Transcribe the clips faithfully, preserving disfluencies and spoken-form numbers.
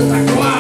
ta glwa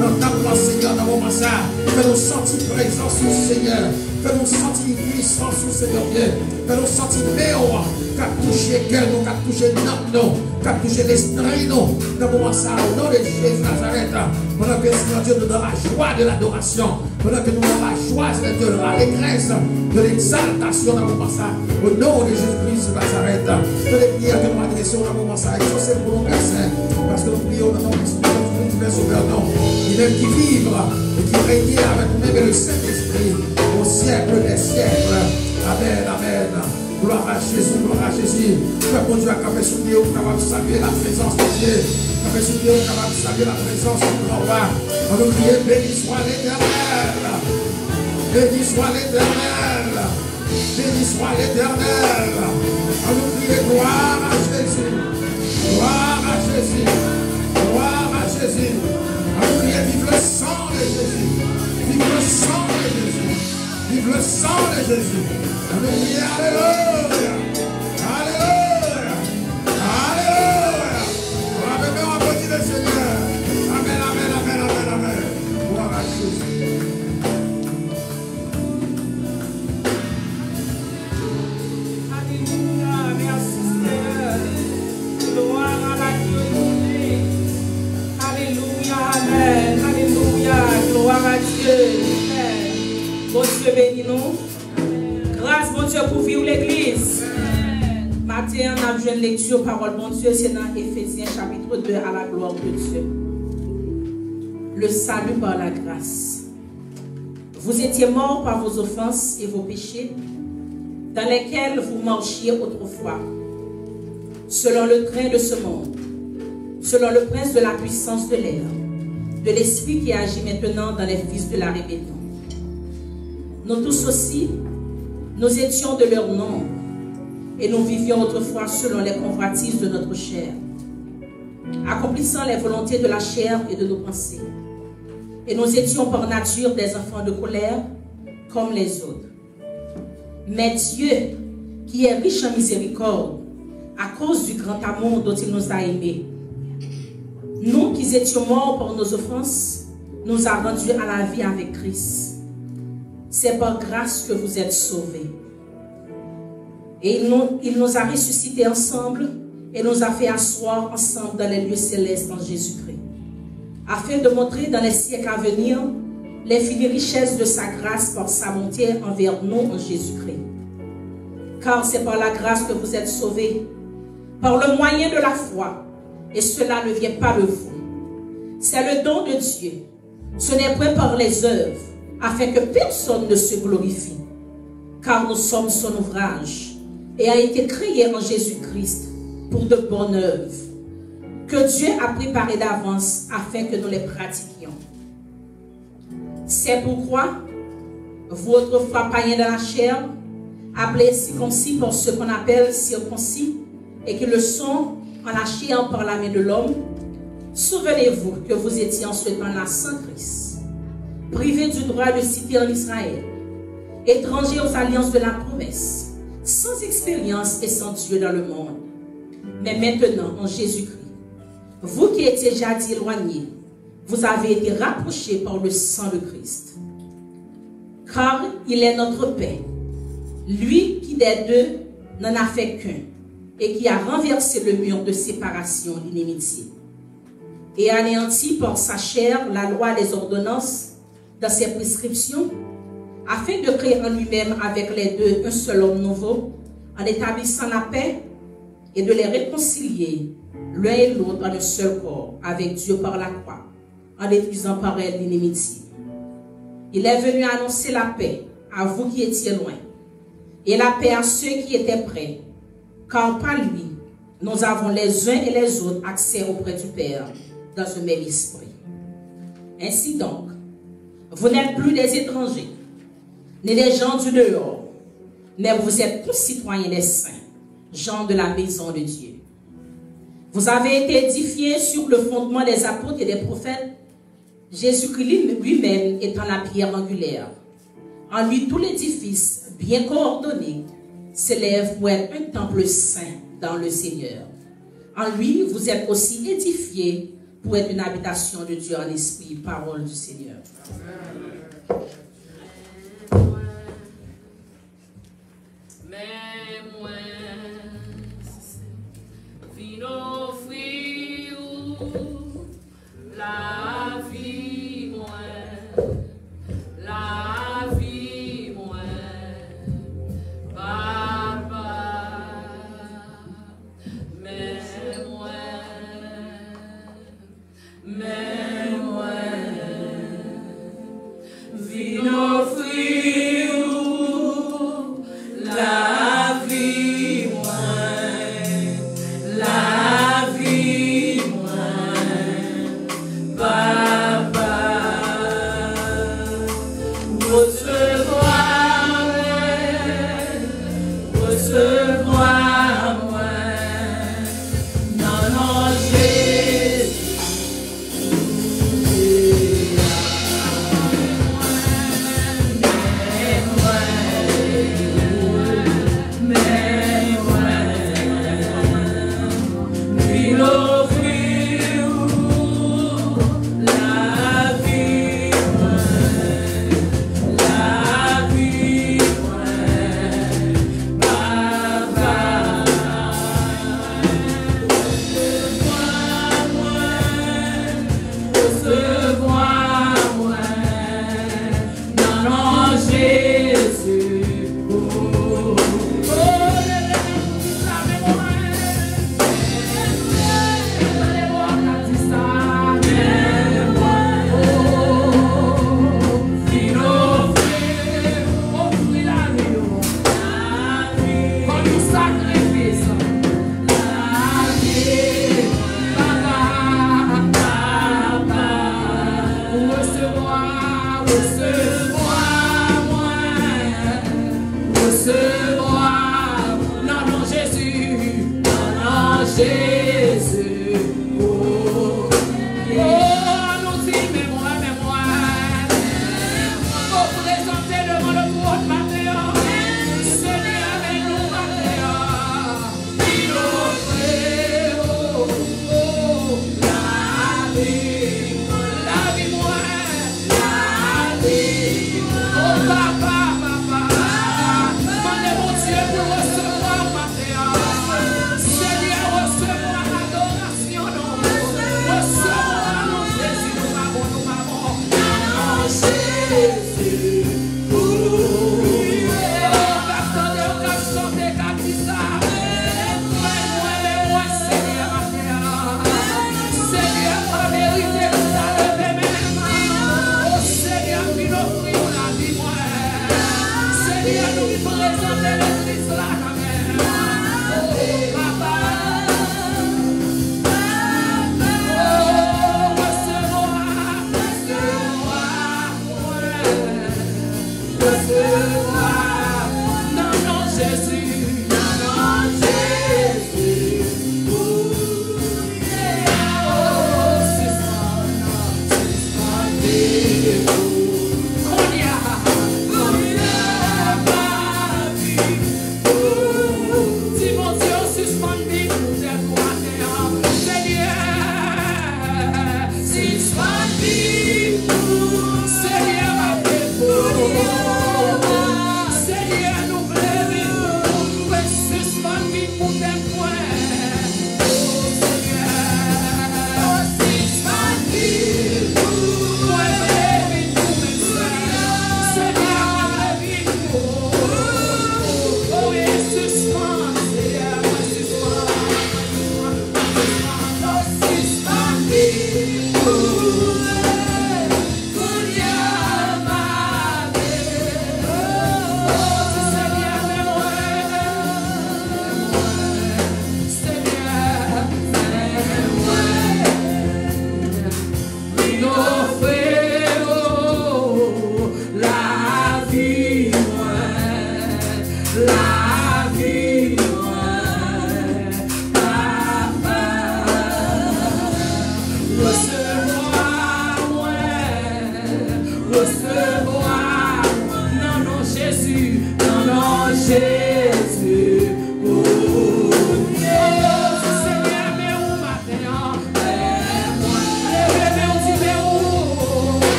nan tanp lan, Senyè, nan moman sa. Fè nou santi prezans ou, Senyè. Fè nou santi pwisans ou, Senyè Dye. Fè nou santi men w k ap touche kè nou, k ap touche nanm nou, k ap touche lespri nou. Nan moman sa, o non de Jezi Nazarèt, pandan ke, Senyè Dye, nou nan lajwa de ladorasyon, pandan ke nou nan lajwa, Senyè Dye, nan lalegrès de legzaltasyon nan moman sa, o non de Jezi Kris de Nazarèt, tande priyè ke nou adrese w nan moman sa, egzose l pou nou, Pè Sen, paske nou priye w nan non Kris, Kris, Pè Sovè nou, li menm ki viv e ki renye avèk ou menm e le Sentespri, o syèk dè syèk. Amèn, amèn. Glwa a Jezi, glwa a Jezi. Pèp Bondye a, kanpe sou pye w, kapab salye laprezans Bondye. Kanpe sou pye w, kapab salye laprezans du gran wa. Ann nou kriye, beni swa Letènèl. Beni swa Letènèl. Beni swa Letènèl. Ann nou kriye, glwa a Jezi. Glwa a Jezi. Glwa a Jezi. Ann nou kriye, vive le sang de Jésus. Vive le sang de Jésus. Vive le sang de Jésus. Ann nou kriye, alelouya. Alelouya. Alelouya. Frape men w, aplodi le Senyè. Amèn, amèn, amèn, amèn, amèn. Glwa a Jezi. Alelouya, mèsi Senyè. Glwa a Dye. Alelouya, amèn. Alelouya, glwa a Dye. Bondye beni nou. Gras Bondye kouvri w, legliz. Maten an, n ap jwenn lekti pawòl Bondye, se nan Efezyen chapit de, à la gloire de Dieu. Le salut par la grâce. Vous étiez morts par vos offenses et vos péchés, dans lesquels vous marchiez autrefois, selon le train de ce monde, selon le prince de la puissance de l'air, de l'esprit qui agit maintenant dans les fils de la rébellion. Nous tous aussi, nous étions de leur nombre, et nous vivions autrefois selon les convoitises de notre chair, accomplissant les volontés de la chair et de nos pensées. Et nous étions par nature des enfants de colère, comme les autres. Mais Dieu, qui est riche en miséricorde, à cause du grand amour dont il nous a aimés, nous qui étions morts par nos offenses, nous a rendus à la vie avec Christ. C'est par grâce que vous êtes sauvés. Et il nous, il nous a ressuscités ensemble et nous a fait asseoir ensemble dans les lieux célestes en Jésus-Christ, afin de montrer dans les siècles à venir l'infinie richesse de sa grâce par sa bonté envers nous en Jésus-Christ. Car c'est par la grâce que vous êtes sauvés, par le moyen de la foi, et cela ne vient pas de vous. C'est le don de Dieu. Ce n'est point par les œuvres, afin que personne ne se glorifie. Car nous sommes son ouvrage, ayant été créés en Jésus-Christ pour de bonnes œuvres, que Dieu a préparées d'avance afin que nous les pratiquions. C'est pourquoi, vous autrefois païens dans la chair, appelés circoncis par ce qu'on appelle circoncis, et qui le sont en la chair par la main de l'homme, souvenez-vous que vous étiez en ce temps-là sans Christ, privés du droit de cité en Israël, étrangers aux alliances de la promesse, sans expérience et sans Dieu dans le monde. Mais maintenant, en Jésus-Christ, vous qui étiez jadis éloignés, vous avez été rapprochés par le sang de Christ. Car il est notre paix, lui qui des deux n'en a fait qu'un, et qui a renversé le mur de séparation, l'inimitié, et anéanti par sa chair la loi des ordonnances dans ses prescriptions, afin de créer en lui-même avec les deux un seul homme nouveau, en établissant la paix et de les réconcilier l'un et l'autre en un seul corps avec Dieu par la croix, en détruisant par elle l'inimitié. Il est venu annoncer la paix à vous qui étiez loin, et la paix à ceux qui étaient près, car par lui, nous avons les uns et les autres accès auprès du Père dans un même esprit. Ainsi donc, vous n'êtes plus des étrangers, ni des gens du dehors, mais vous êtes concitoyens des saints, gens de la maison de Dieu. Vous avez été édifiés sur le fondement des apôtres et des prophètes, Jésus-Christ lui-même étant la pierre angulaire. En lui, tout l'édifice bien coordonné s'élève pour être un temple saint dans le Seigneur. En lui, vous êtes aussi édifiés pour être une habitation de Dieu en esprit. Parole du Seigneur. Men mwen vin ofri ou lavi mwen, lavi mwen, Papa. Men mwen, men mwen vin ofri ou lavi mwen, lavi mwen, Papa. Resevwa mwen, resevwa mwen, nan non Jezi. Resevwa mwen nan non Jezi. Oh, leve men pou di sa, men mwen. Leve men pou di sa, men mwen. Oh, vin ofri, ofri lavi nou kòm yon sakrifis. Lavi, Papa, Papa, resevwa, resevwa mwen, resevwa nan non Jezi, nan non Jezi. Oh, oh, nou di, men mwen, men mwen. Nou prezante devan le twòn maten an. Senyè, men nou maten an. Vin ofri, oh, oh, lavi, lavi mwen, lavi mwen. Oh, Papa, Papa, mande Bondye pou l resevwa w maten an. Senyè, resevwa adorasyon nou. Resevwa nou, Jezi, nou pa bon, nou pa bon. Nan non Jezi. Oh, m ap tande yo k ap chante, k ap di sa. Men mwen, men mwen, Senyè, maten an. Senyè, m pa merite pou ta leve men m. Oh, Senyè, m vin ofri w lavi mwen. Senyè, nou vin prezante legliz la nan men w. Oh, Papa. Oh, resevwa, resevwa. Resevwa nan non Jezi, nan non Jezi. Oh, sispann, sispann viv. Kounye a, kounye a, pa viv. Di Bondye w sispann viv pou tèt ou atè a. Senyè, sispann viv pou Senyè, pa viv pou Senyè, nou vle viv pou nou, sispann viv pou tèt mwen. Oh, Senyè, sispann viv pou mwen, vle viv pou mwen, Senyè, mwen vle viv. Vin ofri w lavi mwen, lavi mwen, Papa. Resevwa,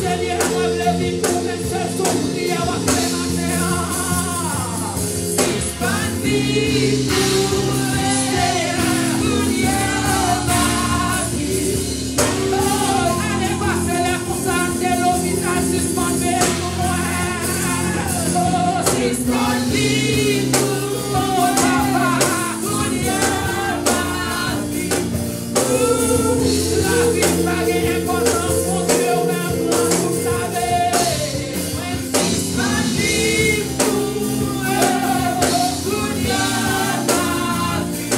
Senyè, mwen vle viv pou mwen, se sou priyè w ap fè maten an. Sispann viv pou mwen, Senyè, kounye a m ap viv. Oh, ane pase la konsa, te lopital, sispann veye pou mwen. Oh, sispann viv pou mwen, papa, kounye a m ap viv. Lavi m pa gen enpòtans, Bondye, ou menm pran tout lavi. Mwen sispann viv pou ou, kounye a m ap viv.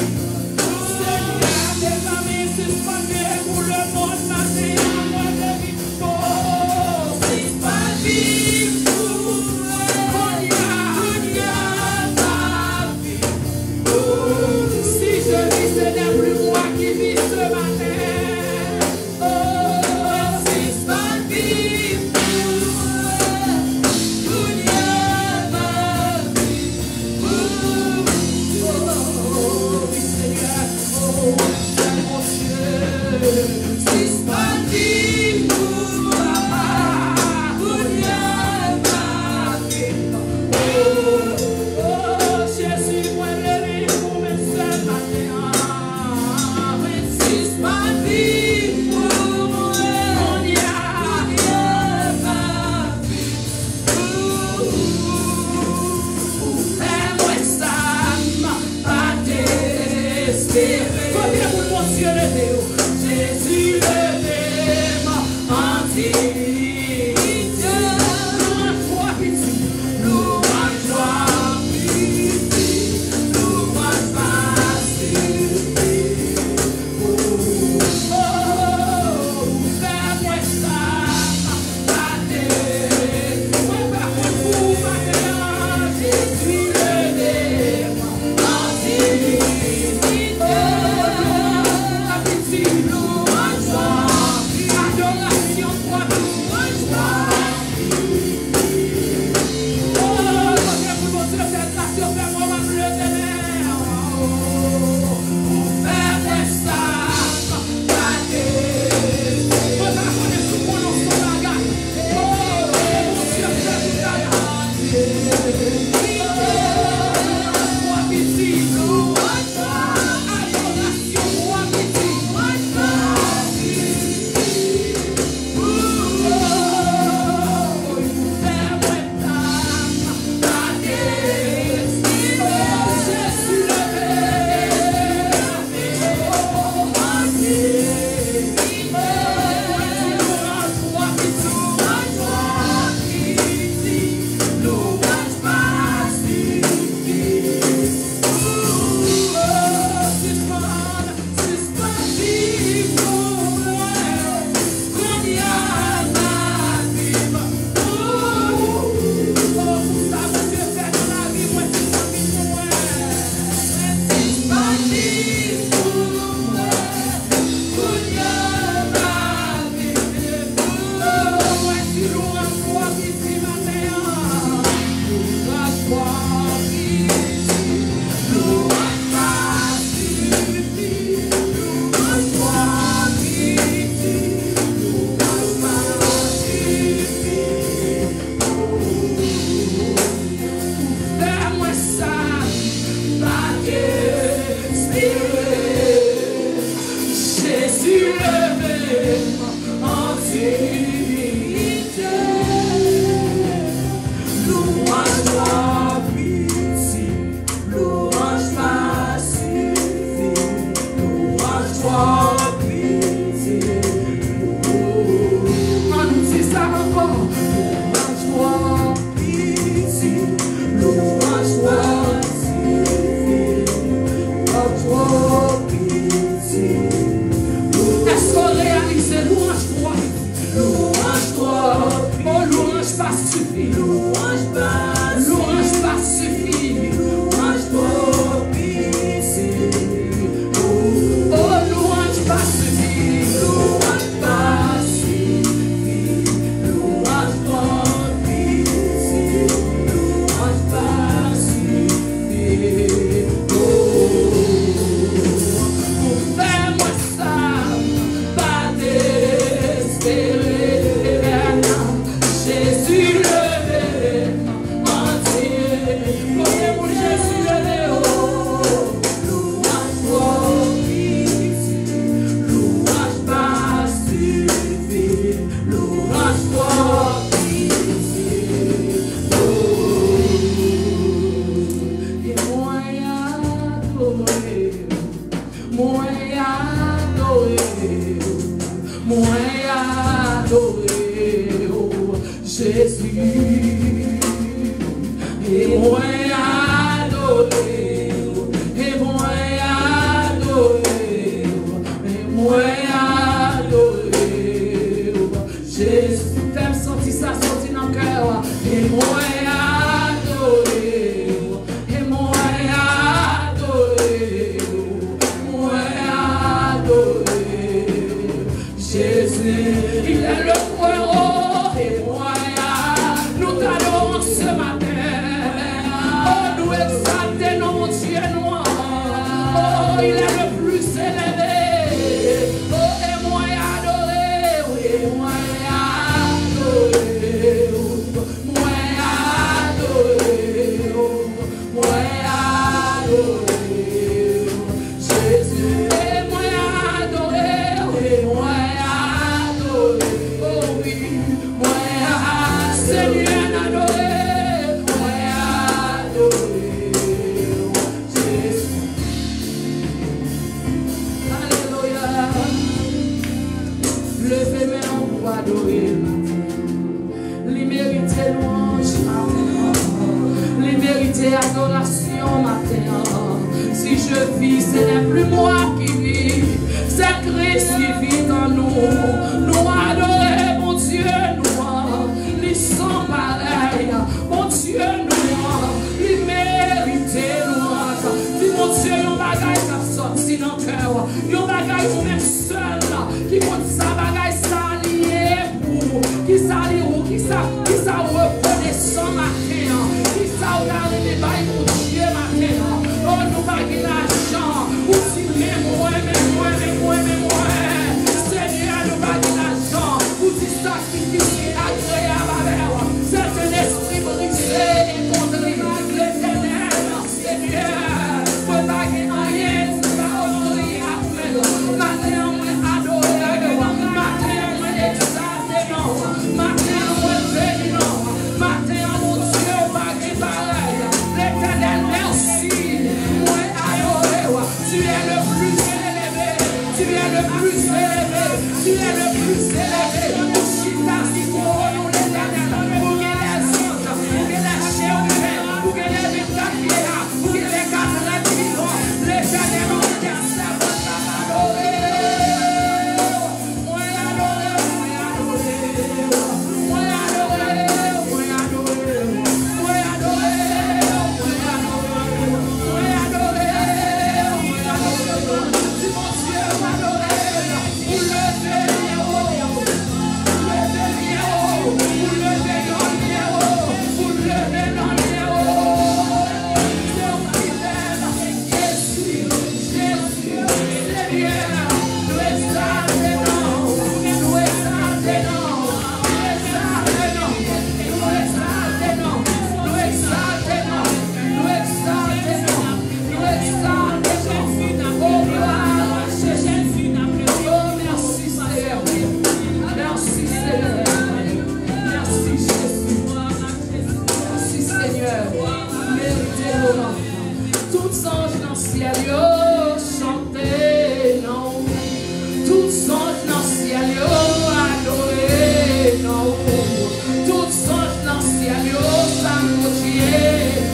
Senyè, mezanmi, sispann veye pou lemonn maten an, mwen vle viv pou ou. Sispann viv pou ou, kounye a, kounye a m ap viv. Si je vis, ce n'est plus moi qui vis ce matin. Oh, sispann viv pou mwen, kounye a m ap viv pou ou. Oh, wi, Senyè. Oh, Bondye, sispann viv pou papa, kounye a m ap viv. Oh, Jezi, mwen vle viv pou mwen sèl maten an. Sispann viv pou mwen, kounye a, kounye a m ap viv. Ou fè mwen sa m pa te espere. Kote moun Bondye leve yo? Jezi leve m an diyite. Louanj pou w, piti. Louanj pou w, piti. Louanj pa sifi. Ou fè mwen sa m pa te. Mwen pa konn pou ou maten an, Jezi leve m an diyite. Piti, louanj pou w, adorasyon pou w, louanj pou w. Oh, kote moun Bondye fè gras yo fè mwen, m ap leve men. Ou fè mwen sa m pa te. Mwen pa konnen si w konnen yon bagay. Oh, kote Bondye fè tout bagay. Louanj pou w, piti. Louanj pou w, adorasyon pou w, piti. Louanj pou w, piti. Sispann viv pou mwen, kounye a m ap viv pou ou. Oh, pou sa Bondye fè nan lavi mwen, sispann viv pou mwen. Sispann viv pou mwen, kounye a m ap viv pou ou. Mwen di louanj pou ou, piti, maten an. Louanj pou ou, piti. Louanj pa sifi. Louanj pou ou, piti. Louanj pa sifi. Fè mwen sa m pa te espere. Jezi leve m an diyite. Louanj pou ou, piti. Louanj pa sifi. Louanj pou ou, piti. Ann di sa ankò. Louanj pou ou, piti. Louanj pou ou, piti. Louanj pou ou, piti. Èske w reyalize louanj pou ou, piti? Louanj pou ou, piti. Oh, louanj pa sifi. Louanj pa sifi. Louanj pa sifi. Louanj pou ou, piti. Oh, louanj Jezi, e mwen adore w, e mwen adore w, e mwen adore w. Jezi, fè m santi sa soti nan kè w. E mwen adore w, e mwen adore w, mwen adore w. Jezi, il est le point haut et moyen. Nou t adore w ce matin. Oh, nou egzalte non Bondye nou an. Oh, il est le plus élevé. Oh, e mwen adore w, e mwen adore w, mwen adore w. Mwen adore w, Jezi, e mwen adore w, e mwen adore w, oh wi, mwen a-, Senyè, n adore w, mwen adore w, Jezi. Alelouya. Leve men w pou adore l. Li merite lwanj maten an. Li merite adorasyon maten an. Si je vis, ce n'est plus moi qui vis, c'est Christ qui vit en nous. Nou adore Bondye nou an. Li san parèy. Bondye nou an, li merite lwanj. Di Bondye yon bagay k ap sòti nan kè w. Yon bagay ou menm sèl ki konn sa bagay sa li ye pou ou. Kisa li ou, kisa, kisa ou rekonesan maten an? Kisa ou ta renmen bay Bondye maten an? Oh, nou pa gen lajan. Ou di, men mwen, men mwen, men mwen, men mwen. Senyè, nou pa gen lajan. Ou di, sakrifis ki agreyab avè w, c'est un esprit brisé et contrit. Letènèl, Senyè, mwen pa gen anyen pou m ta ofri ak men m. Maten an, mwen adore w. Maten an, mwen egzalte non w. Maten an, mwen beni non w. Maten an, Bondye, ou pa gen parèy. Letènèl, mèsi. Mwen adore w. Tu es le plus élevé. Tu es le plus élevé. Tu es le plus élevé. Ou chita sou twòn ou, Letènèl. Ou gen lèzanj, ou gen lècheriben, ou gen lè vin kat pye a, ou gen lè kat rèd vivan. Letènèl, ou entèsèd, mwen adore w. Mwen adore w, mwen adore w. Mwen adore w, mwen adore w. Mwen adore w, mwen adore w. Mwen adore w, mwen adore w. Di Bondye, mwen adore w. Ou leve byen wo. Ou leve byen wo. Ou leve non byen wo. Ou leve non byen wo. Se ou ki bèl. Jezi, Jezi, Senyè, nou egzalte non w. Nou egzalte non w. Nou egzalte non w. Nou egzalte non w. Nou egzalte non w. Nou egzalte non w. Oh, glwa a Jezi. Oh, mèsi, Senyè. Mèsi, Senyè. Mèsi, Jezi. Mèsi, Senyè. Merite lwanj. Tout zanj nan syèl yo chante non w. Tout zanj nan syèl yo adore non w. Tout zanj nan syèl yo sakrifye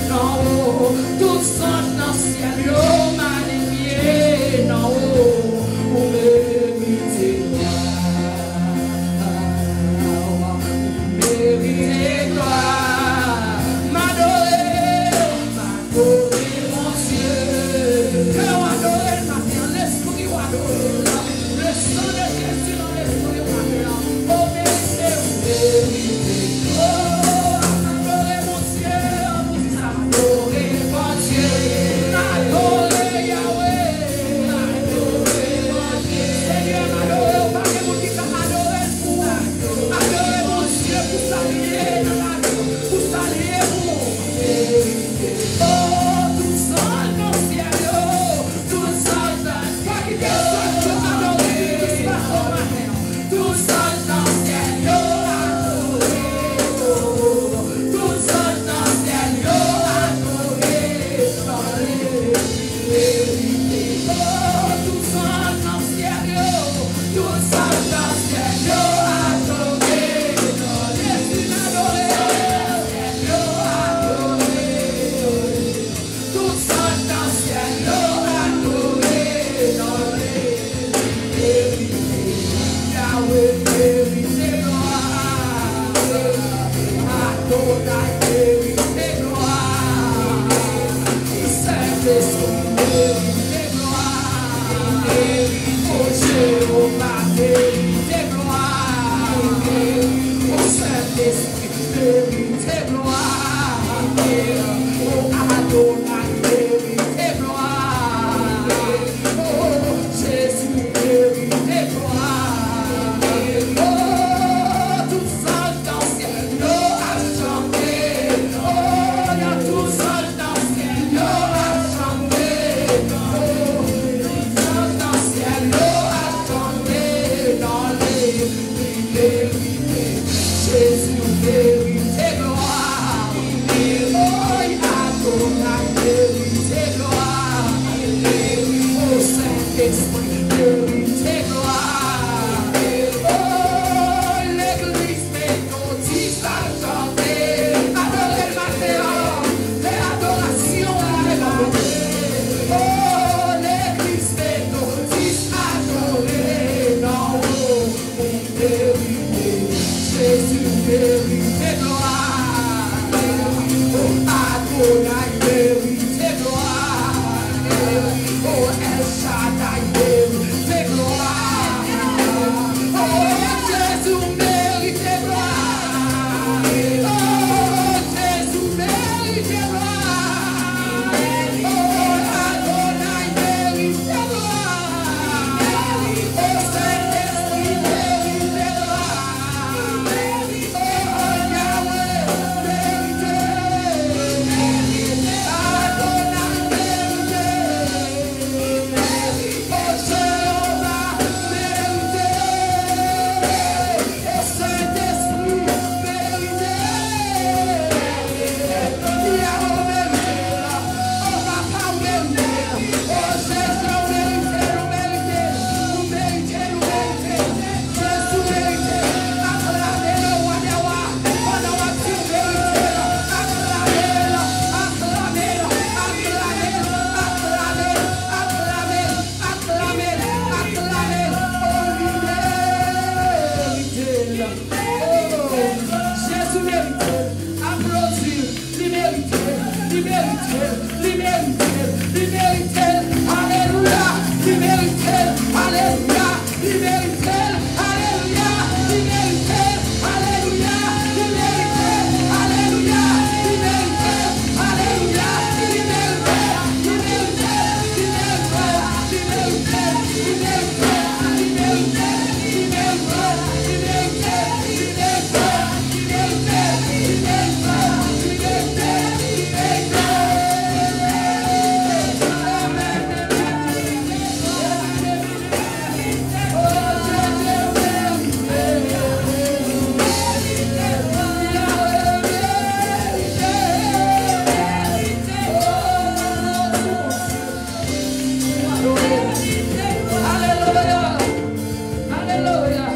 non w. Tout zanj nan syèl yo magnifye non w. Ou merite glwa. Ou merite glwa. M adore w. Adore Bondye. Kè w adore l maten an, lespri w adore l. Le sang de Jésus dans l'esprit w maten an. O merite, ou merite. O, adore Bondye, pou di sa. Adore Bondye, adore Yahweh, adore Bondye. Senyè, adore w, pa gen moun ki ka adore l pou ou. Adore Bondye pou sa l ye nan lavi w, pou sa l ye pou ou. Oh, tout zanj nan syèl yo, tout zanj nan, pa kite zanj yo adore Kris pase w maten an. Tout zanj nan syèl yo adore w. Tout zanj nan syèl yo adore w. Oh, tout zanj nan syèl yo, tout zanj nan syèl yo adore w. Jezi, n adore w. Merite glwa. O Sentespri, merite glwa. O Adonay, merite glwa. O Jezi, merite glwa. O tout zanj nan syèl yo ap chante. O tout zanj nan syèl yo ap chante. O tout zanj nan syèl yo ap chante. Nan li, li merite. Jezi, ou merite glwa. O Adonay, merite glwa. O Sentespri, merite glwa. O legliz, metodis, adore l maten an, fè adorasyon pou Bondye. O legliz, metodis, adore nan ou. Ou merite, Jezi merite glwa. O Adonay merite glwa. O El Shaddai merite glwa. O Jezi merite glwa. O Jezi merite glwa. O Adonay merite glwa. O Sentespri merite glwa. O Yahweh merite. Adonay merite. O Jewova merite. O Sentespri merite. Yahweh merite. O Papa ou merite. O Jezi ou merite, ou merite, ou merite, ou merite. Jezi ou merite. Aklame l, wa dè wa. Pandan w ap di ou merite l, aklame l, aklame l, aklame l, aklame l, aklame l, aklame l, aklame l. O li merite l. O Jezi merite l. Aplodi l. Li merite l, li merite l, li merite l, li merite l. Alelouya, li merite l. Alelouya, li merite l. Alelouya, li merite l. Alelouya, li merite l. Alelouya, li merite l. Alelouya, li merite l. Li merite l, li merite l, li merite l. Alelouya. Alelouya.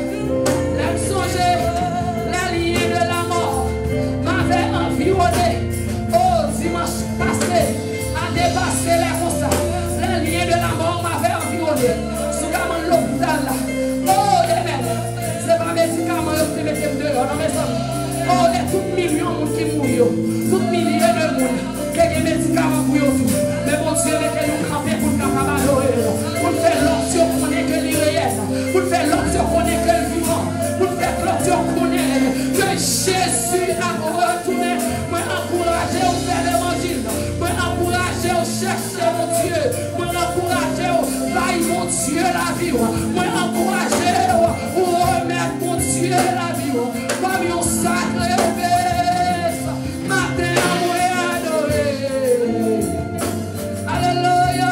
Lè m sonje, les liens de la mort m'avaient environné. O, dimanch pase, ane pase, lè konsa, les liens de la mort m'avaient environné. Sou kabann lopital la. O, amen. Se pa medikaman yo ki te mete m deyò, non, mezanmi. O, de tout milyon moun ki mouri yo, tout milye de moun te gen medikaman pou yo tou. Men Bondye mete nou kanpe pou n kapab adore l, pou n fè lòt yo konnen ke li reyèl, pou n fè lòt yo konnen ke l vivan, pou n fè lòt yo konnen ke Jezi ap retounen. Mwen ankouraje w fè levanjil. Mwen ankouraje w chèche Bondye. Mwen ankouraje w bay Bondye lavi w. Mwen ankouraje w remèt Bondye lavi w kòm yon sakrifis. Maten an, mwen adore. Alelouya.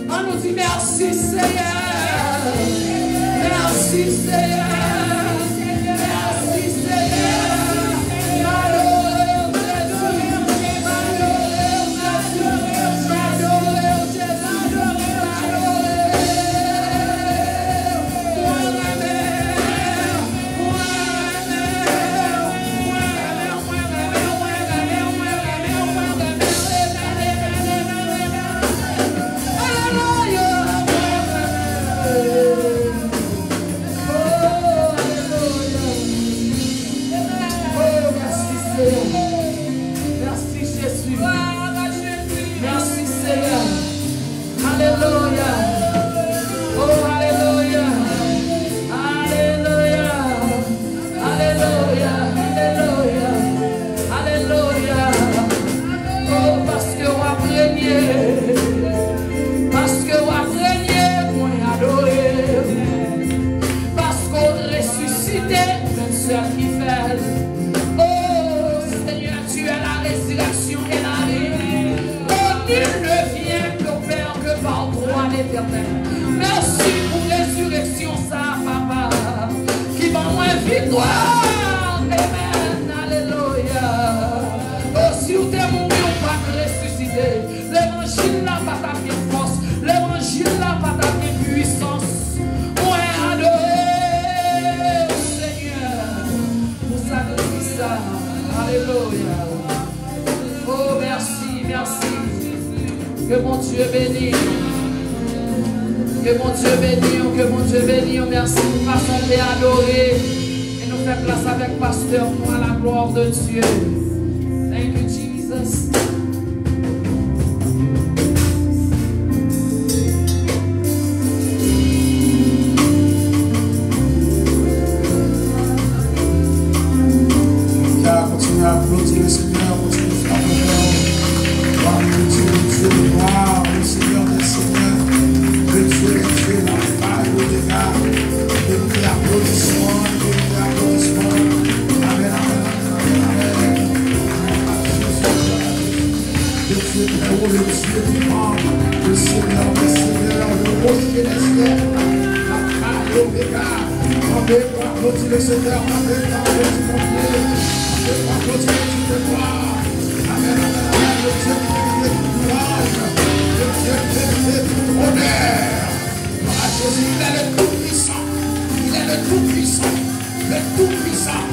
Ann nou di mèsi, Seyè. Mèsi, Seyè. Mèsi, Seyè. M adore w, Jezi. M adore w, Jezi. M adore w, Jezi. M adore w. Mwen renmen w. Mwen renmen w. Mwen renmen w. Ke Bondye beni w, ke Bondye beni w. Mèsi pou fason w te adore. E nou fè plas avèk pastè nou à la gloire de Dieu. Thank you, Jesus. Alelouya, kontinye aplodi le Senyè, kontinye frape fò. Gloire, Dieu de gloire, le Seigneur des seigneurs, le Dieu des dieux, l'Alpha et l'Oméga. Leve aplodisman, leve aplodisman. Amèn, amèn, amèn, amèn, amèn. Le Dieu très haut, le Dieu vivant, le Seigneur des seigneurs, le rocher des siècles, l'Alpha et l'Oméga. Kanpe pou aplodi le Senyè, kanpe pou aplodi Bondye, kanpe pou aplodi le Dieu de gloire. Amèn, amèn, amèn. Le Dieu qui mérite tout louange, le Dieu qui mérite tout honneur. Gloire à Jésus, il est le Tout-Puissant, il est le Tout-Puissant. Le Tout-Puissant.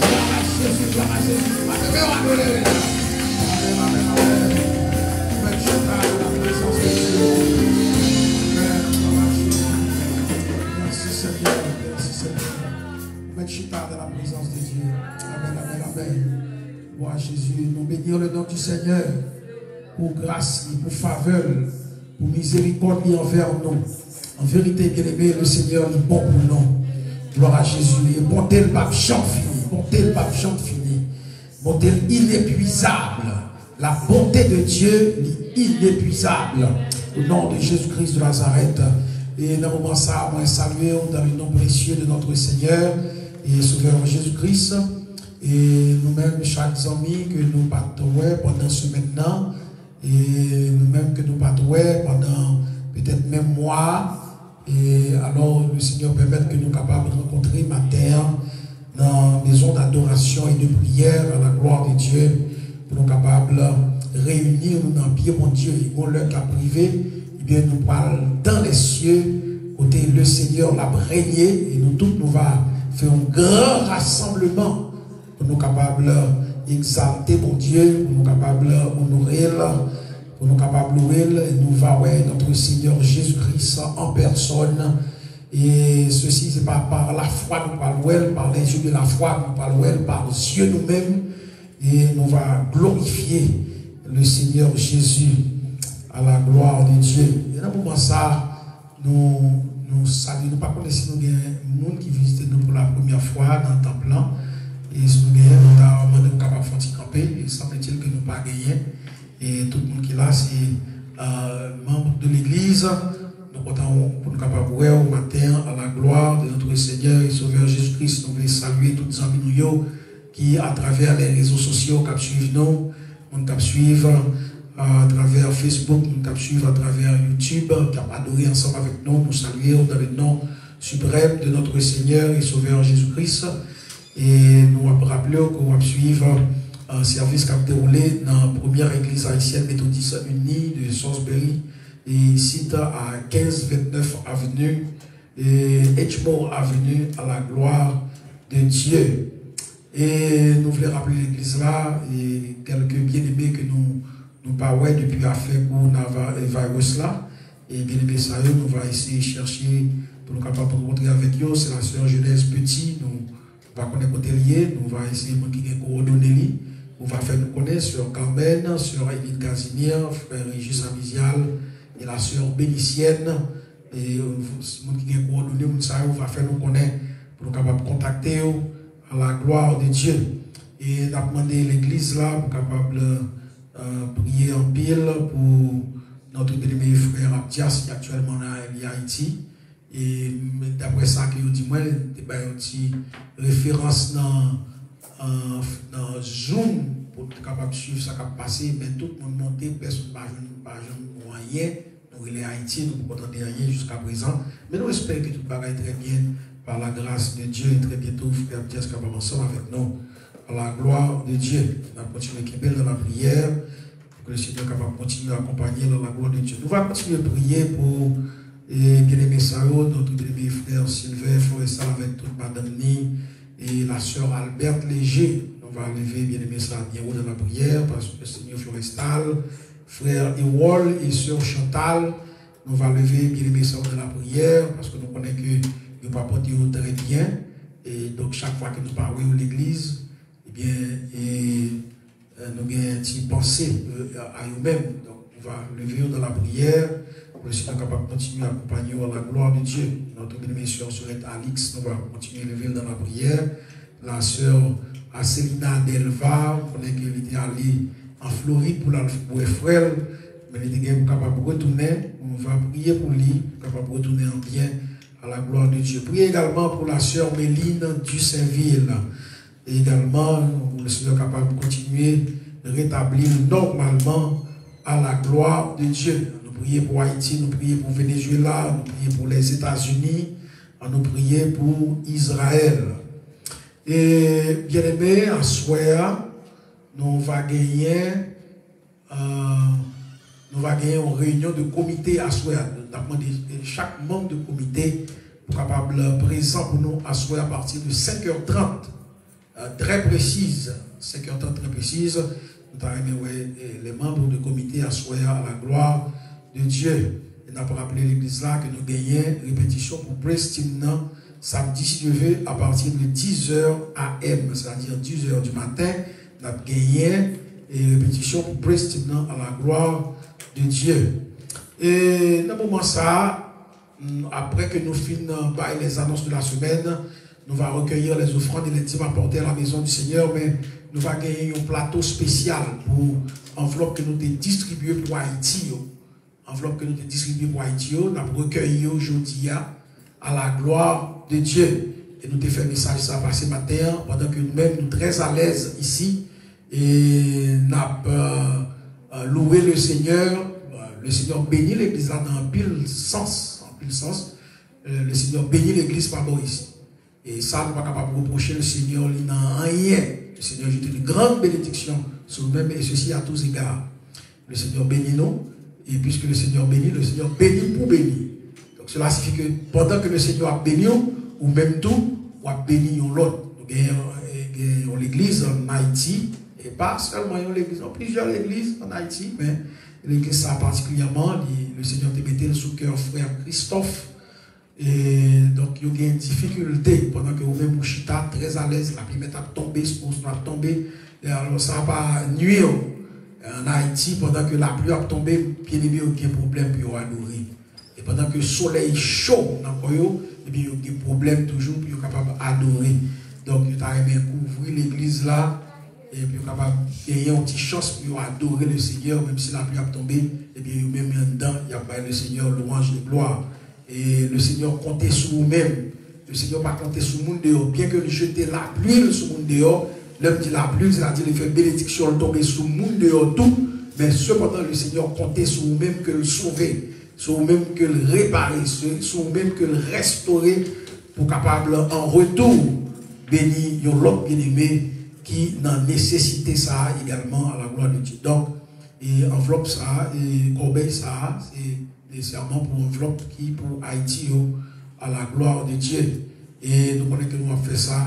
Gloire à Jésus, gloire à Jésus. Adore, adore. Amen, amen, amen. Mèt chita dans la présence de Dieu. Amen. Gloire à Jésus. Merci Seigneur, merci Seigneur. Mèt chita dans la présence de Dieu. Amen, amen, amen. Gloire à Jésus. Nou beni le nom du Seigneur pou gras li, pou favè l, pou mizerikòd li anvè nou. An verite, byeneme, le Senyè li bon pou nou. Gloire à Jésus. E bonte l p ap janm fini. Bonte l p ap janm fini. Bonte l inepuizab. La bonté de Dieu li inepuizab. Au nom de Jésus-Christ de Nazareth. E nan moman sa, mwen salye w dans le nom précieux de notre Seigneur et Sauveur Jésus-Christ. E nou menm, chak zanmi ke nou pa t wè pandan semèn nan, e nou menm ke nou pa t wè pandan petèt menm mwa a, e alò, le Senyè pèmèt ke nou kapab rankontre maten an nan maison d'adoration et de prière à la gloire de Dieu, pou nou kapab reyini nou nan pye Bondye. E gon lè k ap rive, ebyen, nou pral dans les cieux, kote le Senyè l ap renye, e nou tout nou va fè yon gran rasanbleman pou nou kapab egzalte Bondye, pou nou kapab onore l, pou nou kapab louwe l. E nou va wè notre Seigneur Jésus-Christ en personne. E sesi, se pa par la foi nou pral wè l, par les yeux de la foi nou pral wè l, par zye nou menm, e nou va glorifye le Senyè Jezi, à la gloire de Dieu. E nan moman sa, nou, nou salye, nou pa konnen si nou gen moun ki vizite nou pou la premyè fwa nan tanp lan. E si nou genyen, nou ta mande nou kapab fè yon ti kanpe. E sanble-t-il ke nou pa genyen. E tout moun ki la, se, euh, manm de legliz. Nou kontan pou nou kapab wè w maten an, à la gloire de notre Seigneur et Sauveur Jésus-Christ. Nou vle salye tout zanmi nou yo ki atravè les réseaux sociaux k ap swiv nou, moun k ap swiv, euh, atravè Facebook, moun k ap swiv atravè YouTube, k ap adore ansanm avèk nou. Nou salye w dans le nom suprême de notre Seigneur et Sauveur Jésus-Christ. E nou ap raple w ke w ap swiv, euh, sèvis k ap dewoule nan Première Église Haïtienne Méthodiste Unie de Salisbury, e isit a quinze vingt-neuf avenue, e Edgemoor Avenue, à la gloire de Dieu. E nou vle raple legliz la, e kèlke byeneme ke nou, nou pa wè depi afè kowonavirus la. E byeneme sa yo, nou va eseye chèche pou nou kapab rankontre avèk yo. Se la sè Genèse Petit, nou pa konnen kote l ye, nou va eseye moun ki gen kowòdone li, ou va fè nou konnen, sè Carmen, sè Eileen Casimir, frè Régis Amizial, e la sè Bénicienne, e, euh, moun ki gen kowòdone moun sa yo, ou va fè nou konnen pou nou kapab kontakte yo, à la gloire de Dieu. E n ap mande legliz la pou kapab, euh, priye anpil pou notre bien-aimé frè Abdias ki aktyèlman la, li Ayiti. E daprè sa ke yo di mwen, te bay yon ti referans nan, euh, nan Zoom pou nou te kapab swiv sa k ap pase, men tout moun monte, pèsonn pa jwenn, pa jwenn nou anyen. Nou rele Ayiti, nou poko tande anyen jiskaprezan. Men nou espere ke tout bagay trè byen, par la grâce de Dieu, e trè byento, frè Abdias kapab ansanm avèk nou. À la gloire de Dieu. N ap kontinye kenbe l nan lapriyè. Pou ke le Senyè kapab kontinye akonpanye l à la gloire de Dieu. Nou va kontinye priye pou, e, byeneme sa yo, notre bien-aimé frè Sylvain Florestal avèk tout madanm ni, e la sè Albert Léger. Nou va leve byeneme sa byen wo nan lapriyè, pastè Sylvain Florestal, frè Erol e sè Chantal, Nou va leve, byeneme, sè yo nan lapriyè, paske nou konnen ke yo pa pote yo trè byen. E donk, chak fwa ke nou pa wè yo legliz, ebyen, e, e, nou gen ti panse, e, a, a yo menm. Donk, nou va leve yo nan lapriyè, pou le Seigneur kapab kontinye akonpanye yo à la gloire de Dieu. Notre bien-aimée sœur Sorette Alix, nou va kontinye leve l nan lapriyè. La sè Aselina Delva, m konnen ke li te ale an Florid pou l al wè frè l, men li te gen pou kapab retounen. Nou va priye pou li, pou kapab retounen an byen, à la gloire de Dieu. Priye egalman pou la sè Meline Dusainville. E egalman, pou le Seigneur kapab kontinye retabli l nòmalman, à la gloire de Dieu. Nou priye pou Ayiti, nou priye pou Venezuela, nou priye pou Lèzetazini, nou priye pou Izrayèl. E, byeneme, aswè a, nou va genyen, e, nou va genyen yon reyinyon de komite aswè a. N ap mande chak manm de komite pou kapab prezan pou nou aswè a, apati de senk è trant, e, trè presiz, senk è trant trè presiz. Nou ta renmen wè, e, les membres de comité aswè a, à la gloire de Dieu. E n ap raple legliz la ke nou genyen repetisyon pou praise team nan samdi, si Dieu veut, à partir de dix heures A M, c'est-à-dire dix heures du matin, n ap genyen, e, repetisyon pou praise team nan, à la gloire de Dieu. E nan moman sa a, mm, apre ke nou fin, e, bay les annonces de la semaine, nous va recueillir les offrandes et les dîmes apportées à la maison du Seigneur, men nou va genyen yon plato espesyal pou anvlòp ke nou te distribye pou Ayiti yo. Anvlòp ke nou te distribye pou Ayiti yo, n ap rekèyi yo jodi a, à la gloire de Dieu. E nou te fè mesaj sa pase maten an, pandan ke nou menm nou trè alèz isi, e n ap, e, e, louwe le Seigneur. E, le Seigneur beni legliz la nan anpil sans, anpil sans. E, le Seigneur beni legliz pa bò isi. E sa, nou pa kapab repwoche le Seigneur li nan anyen. Le Seigneur jete une grande bénédiction sur nous-mêmes, et ceci à tous égards. Le Seigneur beni nou, e puisque le Seigneur beni, le Seigneur beni pou beni. Donc cela signifie que pandan ke le Seigneur ap beni w, ou menm tou, w ap beni yon lòt. Nou gen, e, gen yon legliz ann Ayiti, e pa sèlman yon legliz, non, plizyè legliz ann Ayiti, men legliz sa patikilyèman, li, le Seigneur te mete l sou kè frè Christophe. E donk, yo gen difikilte pandan ke ou menm ou chita trè alèz, lapli mèt ap tonbe, sponsor ap tonbe. E alò, sa pa nwi w. Ann Ayiti, pandan ke lapli ap tonbe, byeneme yo gen pwoblèm pou yo adore. E pandan ke solèy cho nan kò yo, ebyen, yo gen pwoblèm toujou pou yo kapab adore. Donk, yo ta renmen kouvri legliz la, e pou yo kapab genyen yon ti chans pou yo adore le Seigneur, menm si lapli ap tonbe, ebyen, yo menm yo anndan, y ap bay le Seigneur louange et gloire. E le Seigneur konte sou ou menm. Le Seigneur pa konte sou moun deyò. Byenke li jete lapli l sou moun deyò, lè m di lapli l, sètadi li fè benediksyon l tonbe sou moun deyò tou, men sepandan, le Seigneur konte sou ou menm ke l sove, sou ou menm ke l repare, sou, sou ou menm ke l restore, pou kapab, an retou, beni yon lòt byeneme ki nan nesesite sa a egalman, à la gloire de Dieu. Donk, e anvlòp sa a, e kòbèy sa a, se nesesèman pou anvlòp ki pou Ayiti yo, à la gloire de Dieu. E nou konnen ke nou ap fè sa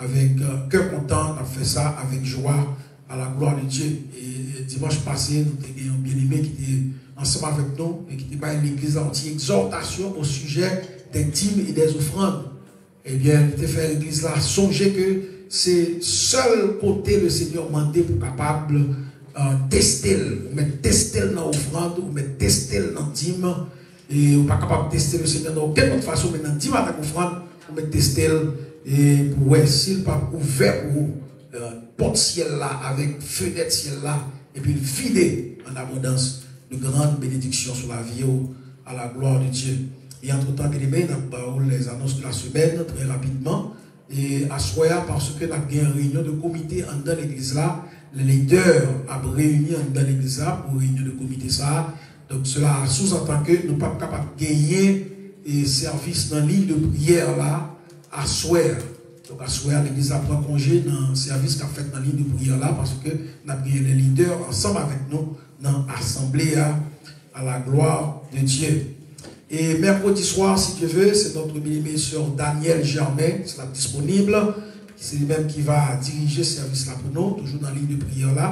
avèk, e, kè kontan, n ap fè sa avèk jwa, à la gloire de Dieu. E, e dimanch pase, nou te gen yon byeneme ki te ansanm avèk nou e ki te bay legliz la yon ti egzòtasyon au sujet des dîmes et des offrandes. Ebyen, li te fè legliz la sonje ke se sèl kote le Seigneur mande pou kapab, e, teste l. Ou mèt teste l nan ofrann, ou mèt teste l nan dim. E ou pa kapab teste le Seigneur nan okenn lòt fason, men nan dim avèk ofrann, ou mèt teste l, e pou wè si l p ap ouvè pou ou, e, pòt syèl la avèk fenèt syèl la, epi l vide an abondans de grann benediksyon sou lavi w, à la gloire de Dieu. E antretan, byeneme, n ap ba ou les annonces de la semaine, trè rapidman. E aswè a, paske n ap gen reyinyon de komite anndan legliz la, lè lidè ap reyini anndan legliz la pou reyinyon de komite sa a. Donk, sela souzantan ke nou p ap kapab genyen, e, sèvis nan liy de priyè la aswè a. Donk, aswè a, legliz la pran konje nan sèvis k ap fèt nan liy de priyè la, paske n ap genyen lè lidè ansanm avèk nou nan asanble a, à la gloire de Dieu. E mèkredi swa, si Dieu veut, se notre bien-aimée sè Danielle Germain, se l ap disponib, se li menm ki va dirije sèvis la pou nou, toujou nan liy de priyè la.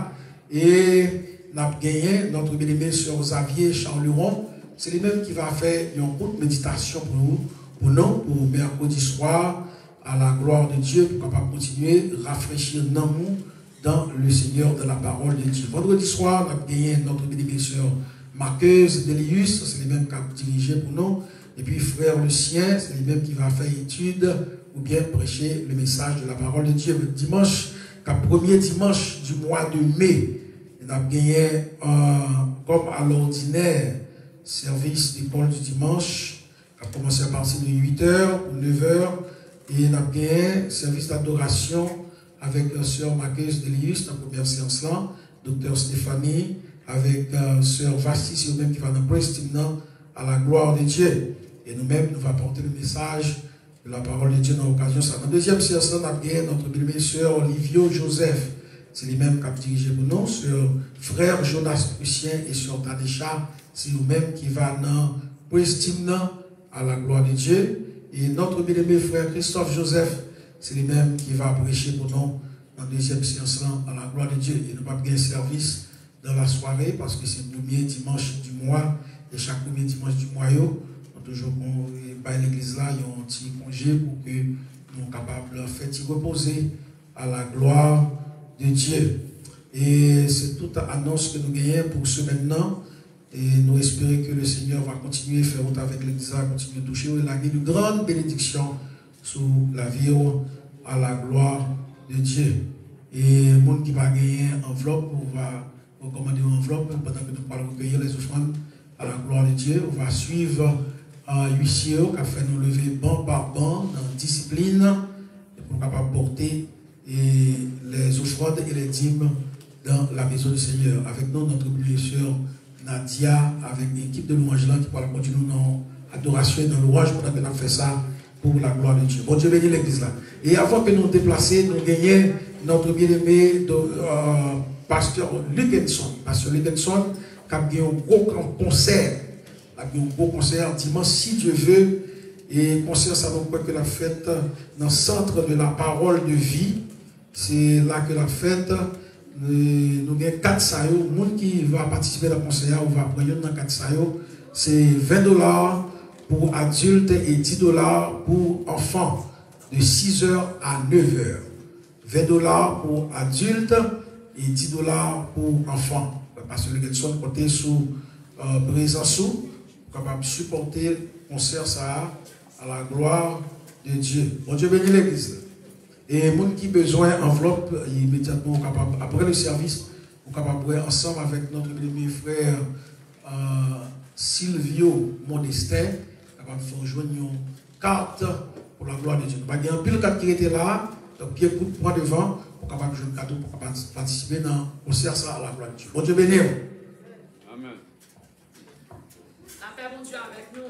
E n ap genyen notre bien-aimé sè Xavier Charleron, Se li menm ki va fè yon kout meditasyon pou nou, pou nou, pou mèkredi swa, à la gloire de Dieu, pou kapab kontinye rafrechi nanm ou dans le Seigneur, dans la parole de Dieu. Vandredi swa, n ap genyen notre bien-aimée sœur Marqueuse Delius, se li menm k ap dirije pou nou. Epi frè Lucien, se li menm ki va fè etid oubyen preche le message de la parole de Dieu. Dimanch, k ap premye dimanch du mois de mai, n ap genyen, euh, comme à l'ordinaire, sèvis lekòl di dimanch, k ap kòmanse apati de uit è pou nèf è, e n ap genyen sèvis dadorasyon avèk, euh, sè Marqueuse Delius nan premyè seyans lan, doktè Stéphanie avèk, euh, sè Vasti, se yo menm ki va nan praise team nan, à la gloire de Dieu. E nou menm, nou va pòte le message de la parole de Dieu nan okazyon sa. Nan dezyèm seyans lan, n ap genyen notre bien-aimée sè Livio Joseph. Se li menm k ap dirije pou nou, sè frè Jonas Lucien e sè Tanisha, se yo menm ki va nan praise team nan, à la gloire de Dieu. E notre bien-aimé frè Christophe Joseph, se li menm ki va preche pou nou nan dezyèm seyans lan, à la gloire de Dieu. E nou p ap gen sèvis dans la soirée, paske se premye dimanch di mwa, e chak premye dimanch di mwa yo, nou toujou kon, e, bay legliz la yon ti konje pou ke nou kapab fè ti repoze à la gloire de Dieu. E se tout anons ke nou genyen pou semèn nan. E nou espere ke le Seigneur va kontinye fè wout avèk legliz la, kontinye touche w e lage de grann benediksyon sou lavi w, à la gloire de Dieu. E moun ki pa genyen anvlòp, ou va rekòmande yon anvlòp pandan ke nou pral rekeyi les offrandes à la gloire de Dieu. Ou va swiv, euh, huissier yo k ap fè nou leve ban pa ban nan disiplin, e pou nou kapab pòte, e, les offrandes et les dîmes dans la maison du Seigneur. Avec nous, notre bien-aimée sœur Nadia, avec ekip de lwanj lan ki pral kondui nou nan adorasyon e nan lwanj pandan ke n ap fè sa pour la gloire de Dieu. Bondye beni legliz la. E avan ke nou deplase, nou genyen notre bien-aimé, euh, pastè Luckenson. Pastè Luckenson k ap gen yon gwo kon-, konsè. L ap gen yon gwo konsè dimanch, si Dieu veut. E konsè sa, nou kwè ke l ap fèt nan Centre de la Parole de Vie. Se la ke l ap fèt. E nou gen kat sa yo. Moun ki va patisipe nan konsè a, ou va pran youn nan kat sa yo. Se ven dola pou adilt e dis dola pou anfan, de six heures à neuf heures. Ven dola pou adilt e dis dola pou anfan. Pastè Luckenson konte sou, euh, prezans ou pou kapab sipòte konsè sa a, à la gloire de Dieu. Bondye beni legliz la. E moun ki bezwen anvlòp, imedyatman ou kapab, apre le sèvis, ou kapab wè ansanm avèk notre bien-aimé frè, euh, Silvio Modestin, kapab fè w jwenn yon kat pour la gloire de Dieu. Nou pa gen anpil kat ki rete la, donk pye kout pran devan, pou kapab jwenn kat ou, pou kapab patisipe nan konsè sa à la gloire de Dieu. Bondye beni w. Amen. Lapè Bondye avèk nou.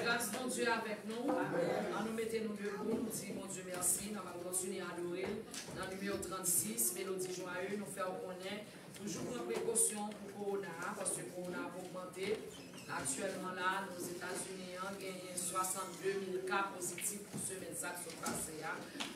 Gras Bondye avèk nou. An nou mete nou debou, nou di Bondye mèsi, n ap kontinye adore l. Nan nimewo trannsis, Melodi Jwaye, nou fè w konnen, toujou pran prekosyon pou kowona a, paske kowona ap ogmante. Aktyèlman la, Ozetazini an genyen swasannde mil ka pozitif pou semèn sa k sot pase a.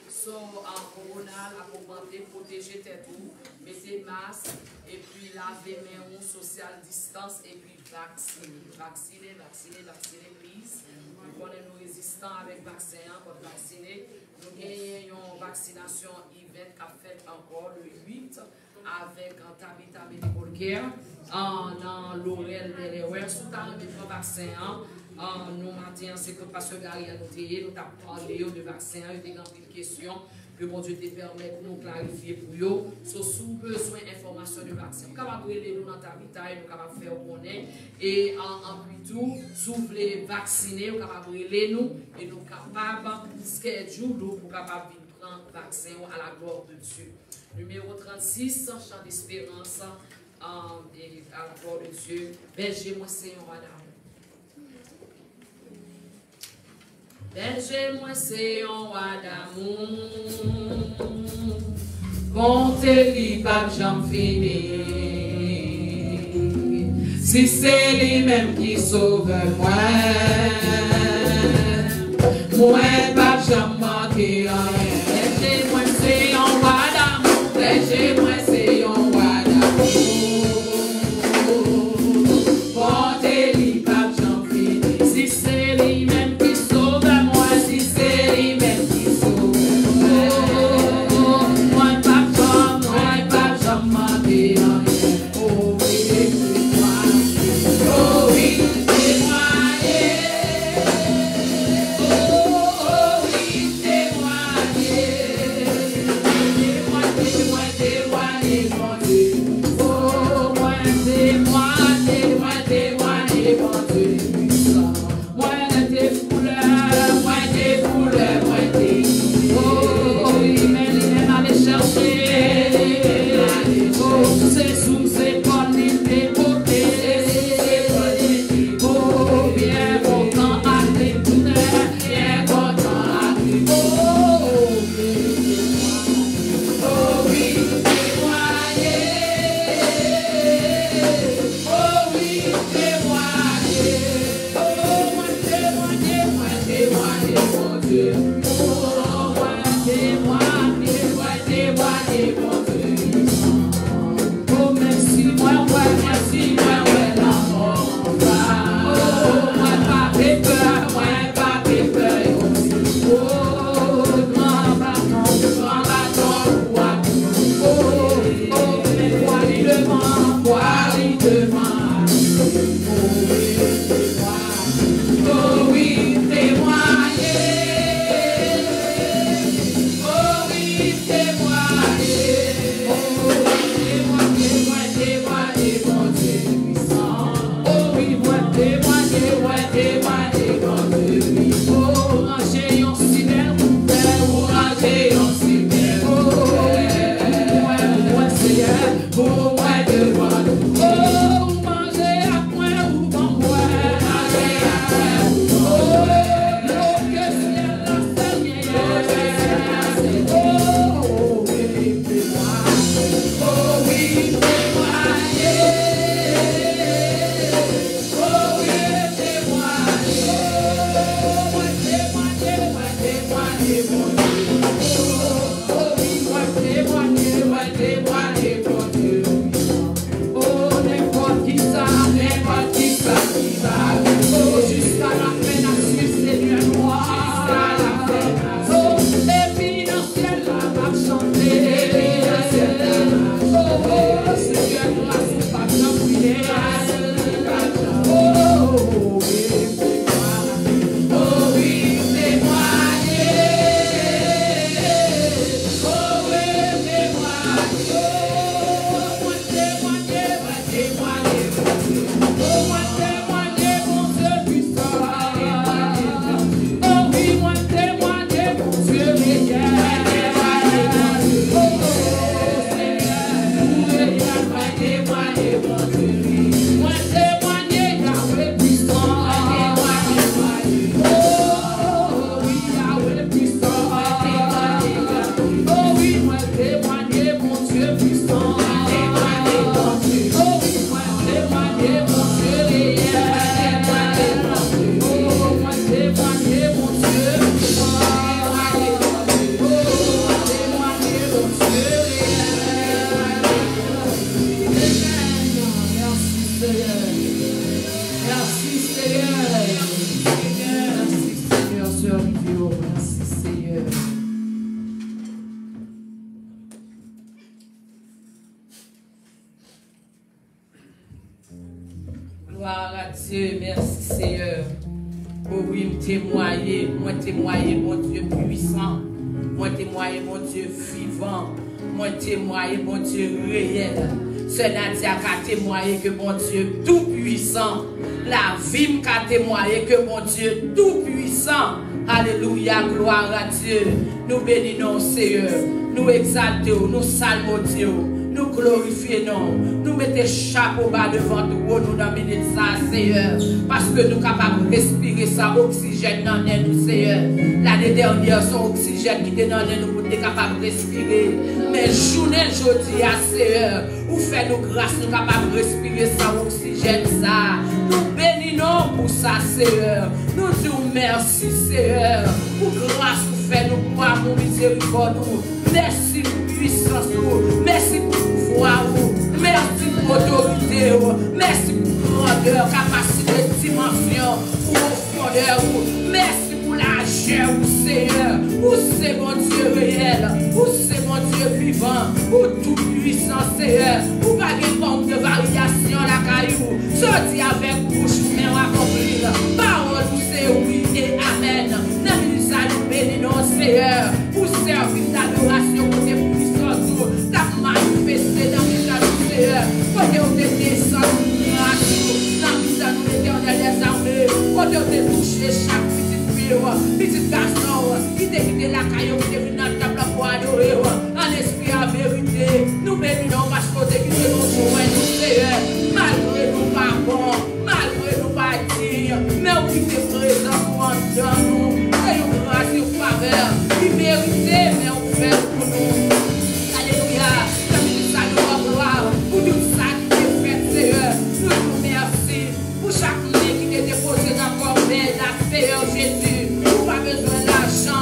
So, a, kowona l ap ogmante, pwoteje tèt ou, mete mas, epi lave men ou, sosyal distans, epi vaksine. Vaksine, vaksine, vaksine, please. Nou konnen nou rezistan avèk vaksen an, kont vaksine. Nou genyen yon vaksinasyon event k ap fèt ankò le uit avèk, uh, Tabitha Medical Care, uh, nan Laurel Delaware. Si w ta renmen pran vaksen an, uh, nou maten an, se kot pastè Gary an nou te ye, nou t ap pale yo de vaksen an, yo te gen anpil kesyon ke Bondye te pèmèt nou klarifye pou yo. So, si w bezwen enfòmasyon de vaksen, ou kapab rele nou nan Tabitha e nou kapab fè w konnen. E an, anpi tou, si w vle vaksinen, ou kapab rele nou e nou kapab schedule ou pou w kapab vin pran vaksen w à la gloire de Dieu. Nimewo trannsis, Chan Desperans, euh, e à la gloire de Dieu. Bèje mwen se yon wa damou. Bèje mwen se yon wa damou. Bonte li p ap janm fini. Si se li menm ki sovè mwen, mwen p ap janm manke anyen. Bèje mwen se yon wa damou. Bèje mwen se yon wa damou. Bonte li p ap Oh, mwen temwaye, mwen temwaye, Bondye. Oh, mèsi, mwen wè, mèsi, mwen wè lanmò. Oh, mwen pa pe pè, mwen pa pe pè, yo di. Oh, gran baton, gran baton, ou ap. Oh, oh, men kwa li devan, kwa li devan. Oh, wi, temwaye. Oh, wi, temwaye. Oh, temwaye, temwaye, temwaye, Bondye pwisan. Oh, wi, mwen temwaye, mwen temwaye, Bondye pwisan. Oh, ranje yon si bèl koupè, ou ranje yon si bèl koupè. Oh, wi, mwen, mwen, Seyè. Pou mwen devan nou. Oh, ou manje ak mwen, ou ban mwen. Ou manje ak mwen, ou ban mwen. Oh, ke syèl la, Senyè. Oh, ke syèl la, Senyè. Oh, oh, oh, oh, oh, wi, temwaye. Oh, wi, temwaye. Oh, mwen temwaye, mwen temwaye, Bondye. Oh, oh, wi, mwen temwaye, mwen temwaye, Bondye. Oh, nenpòt kisa, nenpòt kisa ki va. Oh, jiska lafen n ap swiv Senyè nou an. Jiska lafen n ap swiv. Oh, epi nan syèl la, m ap chante. Epi nan syèl la, m ap chante. Oh, oh, Senyè, gras ou p ap janm fini. Gras ou p ap janm fini. Oh, oh, oh, oh, oh. Oh, wi, temwaye. Oh, wi, temwaye. Oh, mwen temwaye, mwen temwaye, Bondye. Oh, mwen temwaye, Bondye pwisan. Oh, wi, mwen temwaye, Bondye reyèl. Oh, Senyè, ou reyèl, mwen temwaye, Bondye. Mwen temwaye, Yahweh pwisan. Oh, wi, Yahweh pwisan. Oh, wi, mwen temwaye, Bondye pwisan. Oh, wi, mwen temwaye, Bondye reyèl. Oh, mwen temwaye, Bondye pwisan. Oh, mwen temwaye, Bondye reyèl. Amen. Mèsi, Senyè. Mèsi, Senyè. Mèsi, Senyè, sèvitè w. Mèsi, Senyè. Gloire à Dieu, mèsi Seyè. O wi, m temwaye, mwen temwaye Bondye pwisan, mwen temwaye Bondye vivan, mwen temwaye Bondye reyèl. Sè Nadia ka temwaye ke Bondye toupwisan. Lavi m ka temwaye ke Bondye toupwisan. Alelouya, gloire à Dieu. Nou beni non w, Seyè. Nou egzalte w, nou salmodye w, nou glorifye non w. Nou mete chapo ba devan twòn ou nan minit sa a, Seyè, paske nou kapab respire sa oksijèn nan nen nou, Seyè. Lane dènyè, se yon oksijèn ki te nan nen nou pou n te kapab respire. Men jounen jodi a, Seyè, ou fè nou gras, nou kapab respire sa oksijèn sa a. Nou beni non w pou sa, Seyè. Nou di w mèsi, Seyè, pou gras ou fè nou, pou amou mizerikòd ou. Mèsi pou pwisans ou. Mèsi pou pouvwa ou. Mèsi pou otorite ou. Mèsi pou grandè, kapasite, dimansyon, pwofondè ou. Mèsi pou lajè ou, Seyè. Ou se Bondye reyèl. Ou se Bondye vivan. Ou toupwisan, Seyè. Ou pa gen fòm de varyasyon lakay ou. Soti avèk bouch ou, men w akonpli l. Pawòl ou se wi e amèn. Nan minit sa, nou beni non w, Seyè, pou sèvis adorasyon kote pwisans ou t ap manifeste nan mitan nou, Seyè. Kote w te desann gras ou nan mitan nou, Letènèl dèzame. Kote w te touche chak pitit fi w, pitit gason w, ki te kite lakay yo, ki te vin nan tanp lan pou adore w. An espri, an verite, nou beni non w paske w te kite nou jwenn ou, Seyè. Malgre nou pa bon, malgre nou pa diy, men ou kite prezans ou anndan nou. Se yon gras, yon favè ki merite, men ou fè l pou nou. Alelouya. Nan minit sa, nou ba w glwa pou tout sa ki te fèt, Seyè. Nou di w mèsi. Pou chak men ki te depoze nan kòbèy la, Seyè Jezi, ou pa bezwen lajan,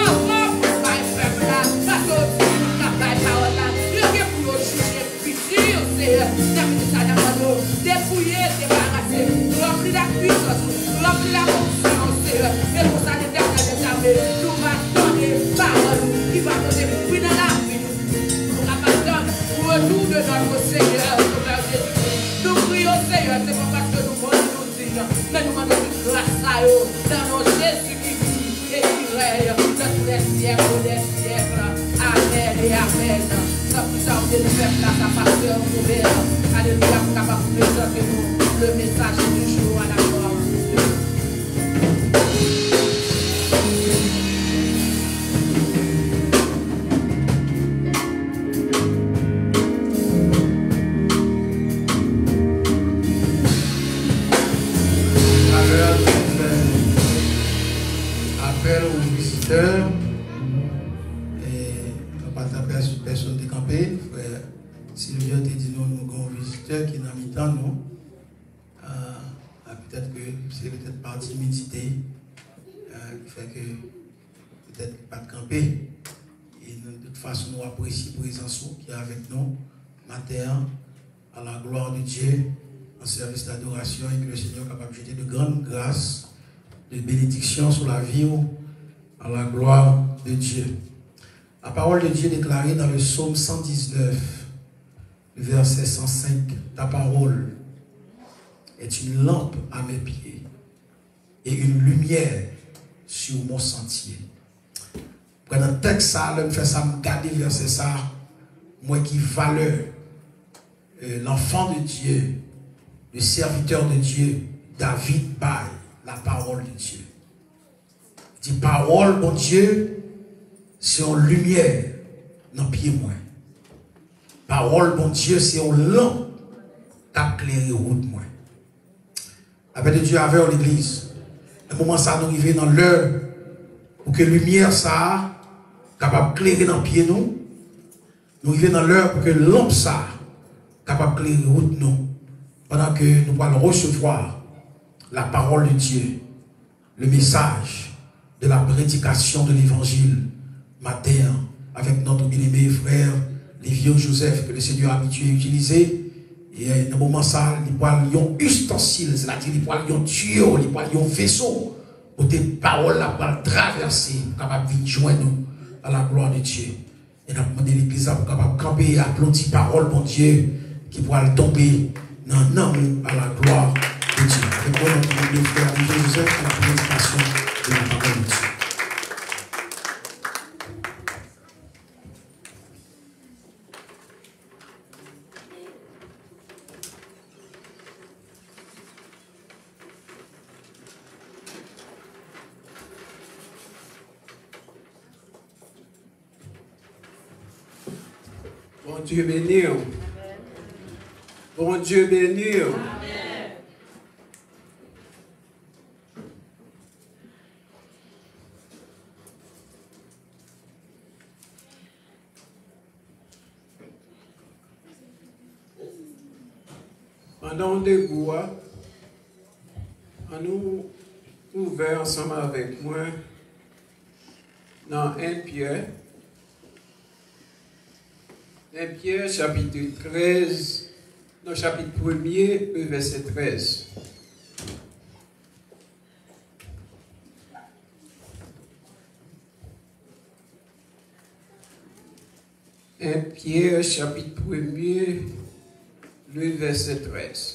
Anvan pou bay pèp la, paske yo di moun k ap bay pawòl la, yo gen pou yo jije piti yo, Seyè. Nan minit sa, n ap mande w depouye, debarase, ranpli l ak pwisans ou, ranpli l ak onksyon ou, Seyè. E konsa, Letènèl dèzame, nou va tande pawòl ou ki va pote fwi nan lavi nou. Nou kapab tann retour de notre Seigneur, Sauveur Jésus-Christ. Nou priye w, Seyè, se pa paske nou bon, nou men nou mande tout gras sa yo nan non Jezi ki viv e ki rèy nan tout lè syèk dè syèk. Amèn e amèn. San plis tarde, nou fè plas a pastè Robert, alelouya, pou kapab prezante nou le message du jour à la gloire de Dieu. Apèl, apèl o vizitè. E, nou pa t ap pèsonn te kanpe. Frè Silvio te di nou, nou gen yon vizitè ki nan mitan nou. Ah, ah, petèt ke se petèt pa timidite, ah, ki fè ke petèt li pa t kanpe. E nou, de tout fason, nou apresye prezans ou ki avèk nou maten an, à la gloire de Dieu, en service d'adoration, et que le Seigneur est capable de jeter de grandes grâces, de bénédictions sur la vie, à la gloire de Dieu. La parole de Dieu est déclarée dans le psaume cent dix-neuf, le verset cent cinq, ta parole est une lampe à mes pieds et une lumière sur mon sentier. Mwen nan tèks sa, lè m fè sa, m gade vèsè sa, m wè ki valè, euh, l'enfant de Dieu, le serviteur de Dieu, David bay la parole de Dieu. Di pawòl Bondye se yon limyè nan pye mwen. Pawòl Bondye se yon lanp k ap klere wout mwen. Lapè de Dye avè w, legliz. Nan moman sa, nou rive nan lè pou ke limyè sa a kapab klere nan pye nou. Nou rive nan lè pou ke lanp sa a kapab klere wout nou, pandan ke nou pral resevwa la parole de Dieu, le message de la prédication de l'évangile maten an, avec notre bien-aimé frère Livio Joseph, que le Seigneur a habitué à utiliser. E nan moman sa, li pral yon ustensil, sètadi li pral yon tiyo, li pral yon veso, kote pawòl la pral travèse, pou kapab vin jwenn nou, à la gloire de Dieu. E n ap mande legliz la pou kapab kanpe e aplodi pawòl Bondye ki pral tonbe nan nanm ou, à la gloire de Dieu. Avèk mwen, nou mande frè Livio Joseph pour la prédication de la parole de Dieu. Bondye beni w. Bondye beni w. Pandan w debou a, ann nou ouvè ansanm avèk mwen nan en Pyè, en Pyè chapit trèz, nan chapit premye, e vèsè trèz. En Pyè, chapit premye, le vèsè trèz.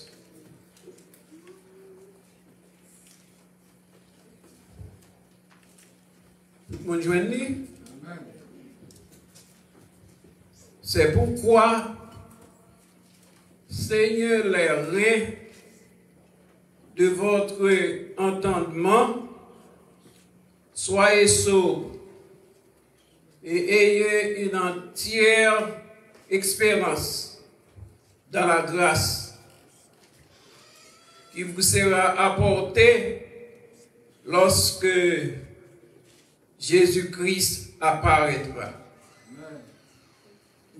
Tout moun jwenn li? C'est pourquoi, saignez les reins de votre entendement, soyez sobres et ayez une entière espérance dans la grâce qui vous sera apportée lorsque Jésus-Christ apparaîtra.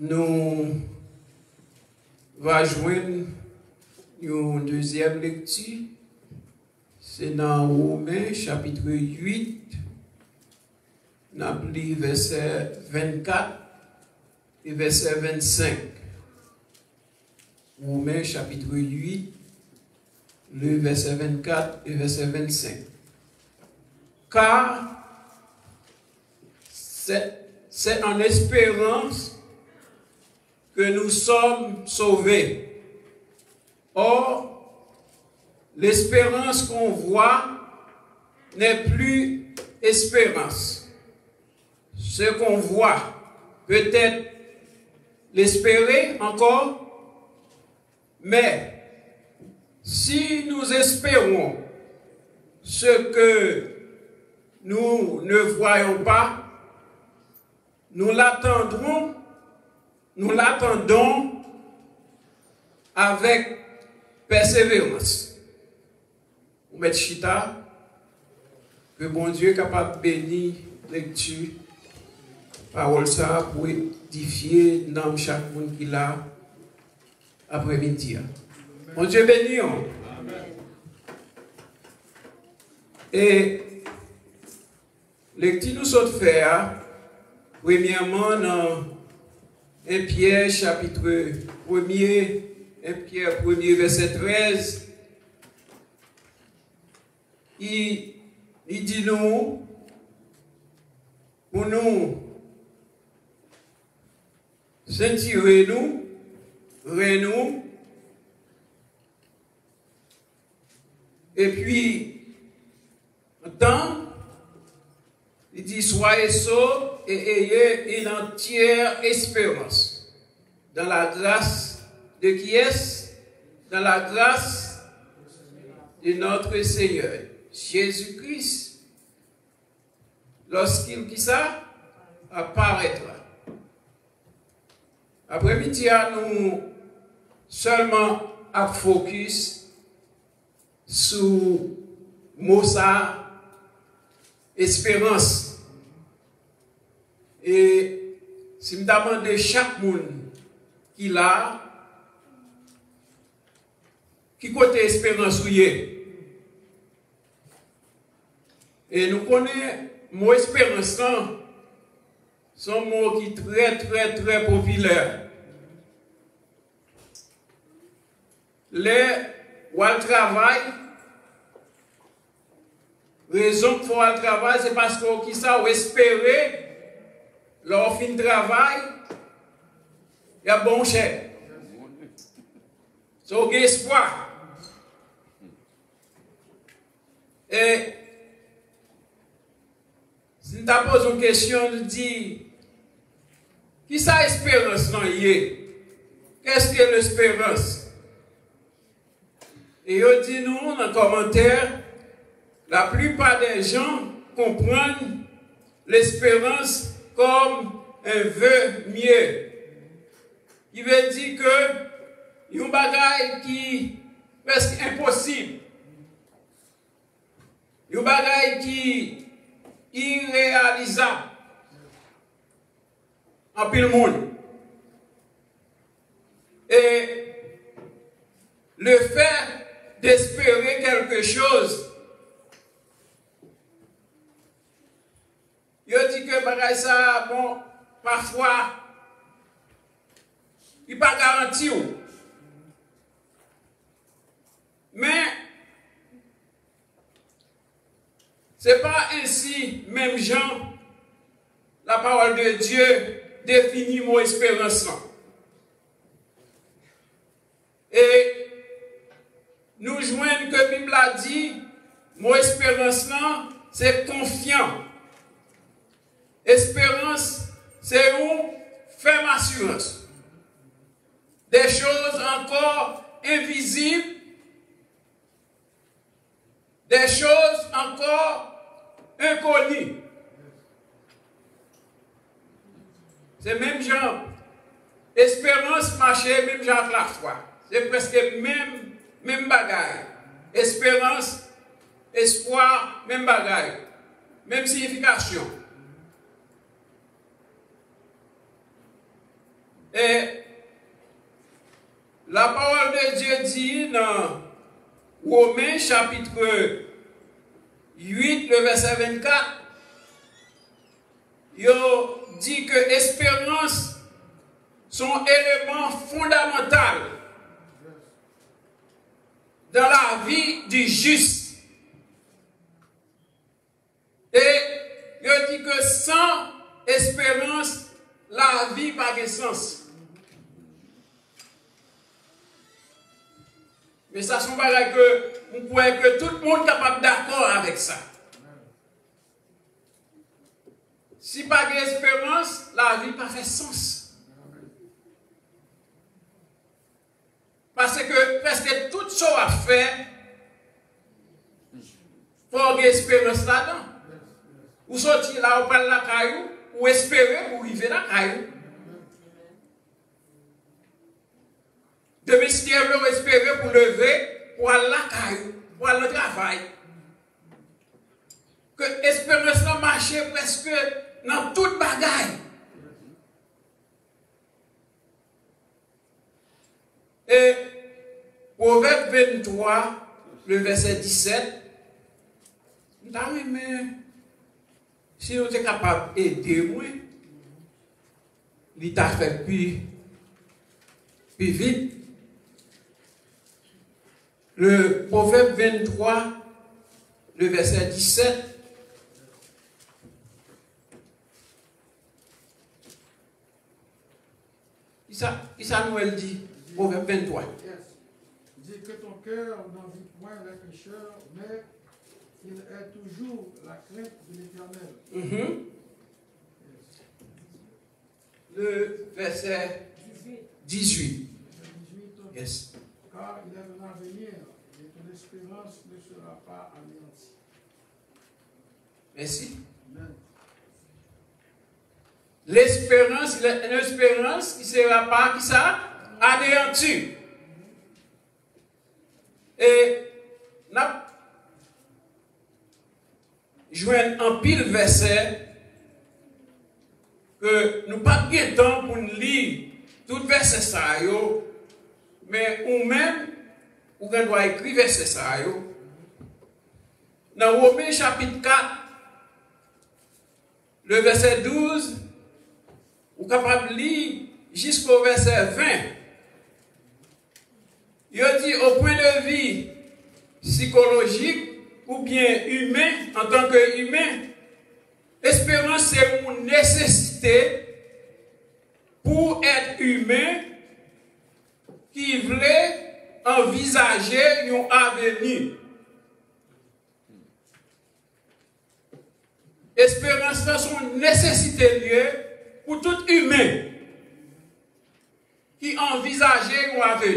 Nou va jwenn yon dezyèm lekti, se nan Women chapit uit, N ap li vèsè vennkat e vèsè vennsenk. Women chapit uit, le vèsè vennkat e vèsè vennsenk. Car c'est, c'est en espérance que nous sommes sauvés. Or, l'espérance qu'on voit n'est plus espérance. Ce qu'on voit peut-être l'espérer encore, mais si nous espérons ce que nous ne voyons pas, nous l'attendrons, nous l'attendons avec persévérance. Ou mèt chita. Ke Bondye kapab beni lekti pawòl sa a pou edifye nanm chak moun ki la aprèmidi a. Bondye beni w. E lekti nou sot fè a, premyèman nan en Pyè chapit premye, en Pyè premye vèsè trèz, li, li di nou pou nou sentire nou, ren nou, epi antan, li di, soyez sobres et ayez une entière espérance dans la grâce de qui est, dans la grâce de notre Seigneur Jésus-Christ, lorsqu'il, qui ça, apparaîtra. Aprèmidi a, nou sèlman ap fokis sou mo sa a, esperans. E si m ta mande chak moun ki la a, ki kote esperans ou ye? E nou konnen mo esperans lan, se yon mo ki trè, trè, trè popilè. Lè w al travay, rezon k fè w al travay, se paske w, kisa, w espere, lè w fin travay, y ap ban w chèk. So, w gen espwa. E si n ta poze yon kesyon, nou di, kisa esperans lan ye? Qu'est-ce que l'espérance? E yo di nou nan kòmantè, la plupart des gens comprennent l'espérance comme un vœu pieux. Ki vle di ke yon bagay ki prèske enposib, yon bagay ki ireyalizab, anpil moun. Et le fait d'espérer quelque chose, yo di ke bagay sa a, bon, pafwa, li pa garanti w. Men, se pa ensi menm jan la parole de Dieu defini mo esperans lan. E nou jwenn ke Bib la di, mo esperans lan, se konfyan. Esperans, se yon fèm asirans. Des choses encore invisibles, des choses encore inconnues. Se menm jan, esperans mache menm jan ak lafwa. Se prèske menm, menm bagay. Esperans, espwa, menm bagay. Menm siyifikasyon. E la parole de Dieu di nan Women chapit uit, le vèsè vennkat, Yo di ke esperans se yon eleman fondamantal dans la vie du juste. E yo di ke san esperans, lavi pa gen sans. Men sa se yon bagay ke m kwè ke tout moun kapab dakò avèk sa. Si pa gen esperans, lavi pa fè sans. Paske prèske tout sa w ap fè, fò w gen esperans ladan. Ou soti la, ou pral lakay ou, ou espere pou w rive lakay ou. Demen, si Dye vle, w espere pou leve, pou al lakay ou, pou al nan travay. Ke esperans lan mache prèske nan tout bagay. E Pwovèb venntwa, le vèsè disèt, m ta renmen si nou te kapab ede mwen, li ta fèt pi, pi vit. Le Pwovèb venntwa, le vèsè disèt. Kisa, kisa nou wè l di? Pwovèb venntwa. Yes. Dis que ton cœur n'envie point la richesse, mais qu'il ait toujours la crainte de l'Éternel. Mhm. Yes. Le verset dix-huit. Yes. Car il est un avenir et ton espérance ne sera pas anéantie. Mèsi. Amen. L'espérance, l'espérance qui sera pas, qui ça? Anéantie. E n ap jwenn anpil vèsè ke nou p ap gen tan pou n li tout vèsè sa yo, men ou menm, ou gen dwa ekri vèsè sa yo. Nan Women chapit kat, le vèsè douz, ou kapab li jisko vèsè ven. Yo di, au point de vue psychologique oubyen imen, antanke imen, esperans se yon nesesite pou èt imen ki vle anvizaje yon avni. Esperans lan se yon nesesite li ye pou tout imen ki anvizaje yon avni.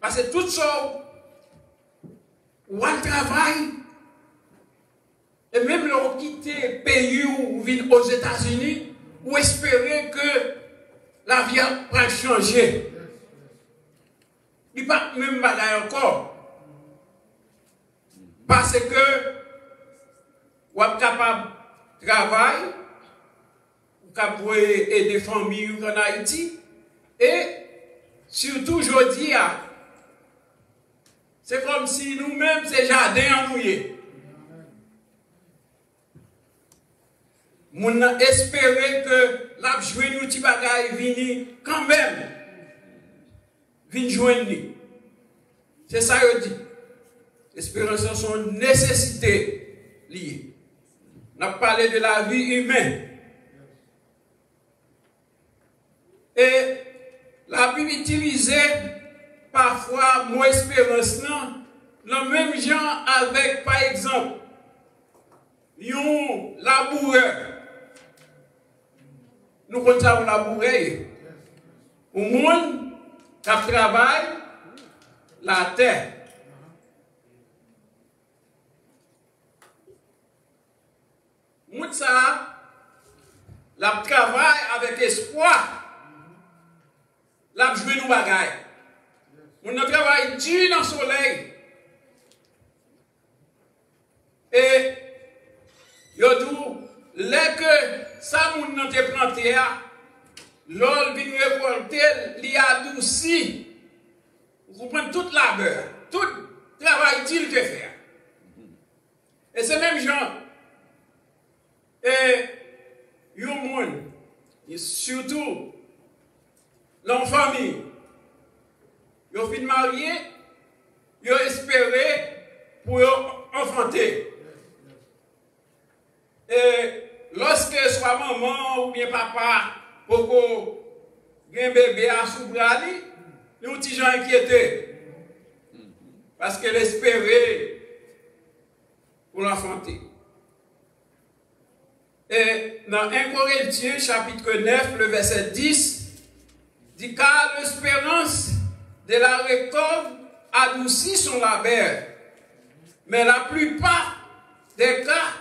Paske tout sa w, w al travay, e menm lè w kite peyi w, w vin Ozetazini, ou espere ke lavi a pral chanje. Li pa t menm bagay ankò. Paske w ap kapab travay, ou kab voye ede fanmi ou ann Ayiti, e sitou jodi a, se kòmsi nou menm se jaden an nou ye. Moun nan espere ke l ap jwenn yon ti bagay vini kanmenm, vin jwenn li. Se sa yo di. Esperans lan se yon nesesite li ye. N ap pale de lavi imen. E Labib itilize pafwa mo esperans lan, lan menm jan avèk, pa egzanp, yon labourè. Nou konn sa yon labourè ye. Yon moun k ap travay latè. Moun sa a, l ap travay avèk espwa l ap jwenn yon bagay. Moun nan travay di nan solèy. E yo di w, lè ke sa moun nan te plante a, lè w vin rekòlte l, li adousi. Ou konprann tout labè, tout travay di l te fè a. E se menm jan, e, Sitou nan yon fanmi, yo fin marye, yo espere pou yo anfante. E lòske swa manman oubyen papa poko gen bebe a sou bra li, li yon ti jan enkyete. Paske l espere pou l anfante. E nan en Korentyen chapit nèf, le vèsè dis, di, car l'espérance de la récolte adoucit son labeur. Mais la plupart des cas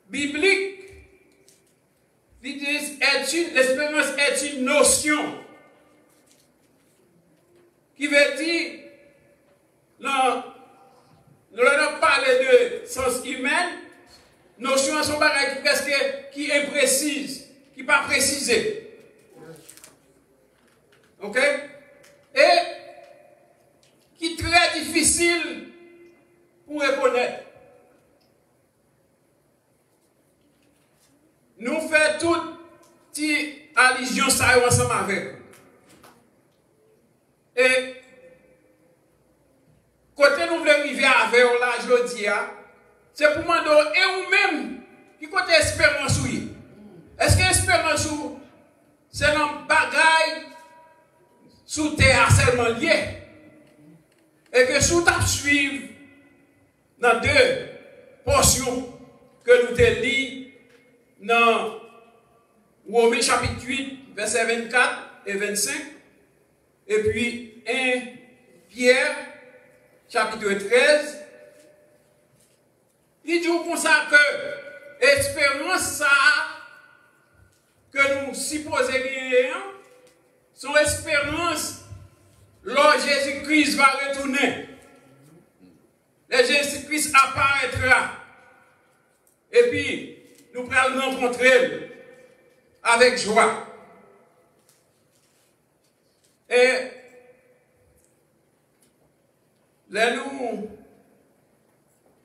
bibliques, li di, est une, l'espérance est une notion. Ki vle di, nan, lè n ap pale de sans imèn, nosyon an se yon bagay ki prèske, ki enpresiz, ki pa presize. Oke? E ki trè difisil pou rekonèt. Nou fè tout ti alizyon sa yo ansanm avèk. E kote nou vle rive avè w la jodi a, se pou mande w, e ou menm, ki kote esperans ou ye? Èske esperans ou se nan bagay sou tè a sèlman l ye? E ke si w t ap swiv nan de pòsyon ke nou te li nan Women chapit uit, vèsè vennkat e vennsenk, epi en Pyè chapit trèz, li di w konsa ke esperans sa a ke nou sipoze genyen an, se yon esperans lè Jezi Kris va retounen. Lè Jezi Kris aparètra, epi nou pral rankontre l avèk jwa. E lè nou,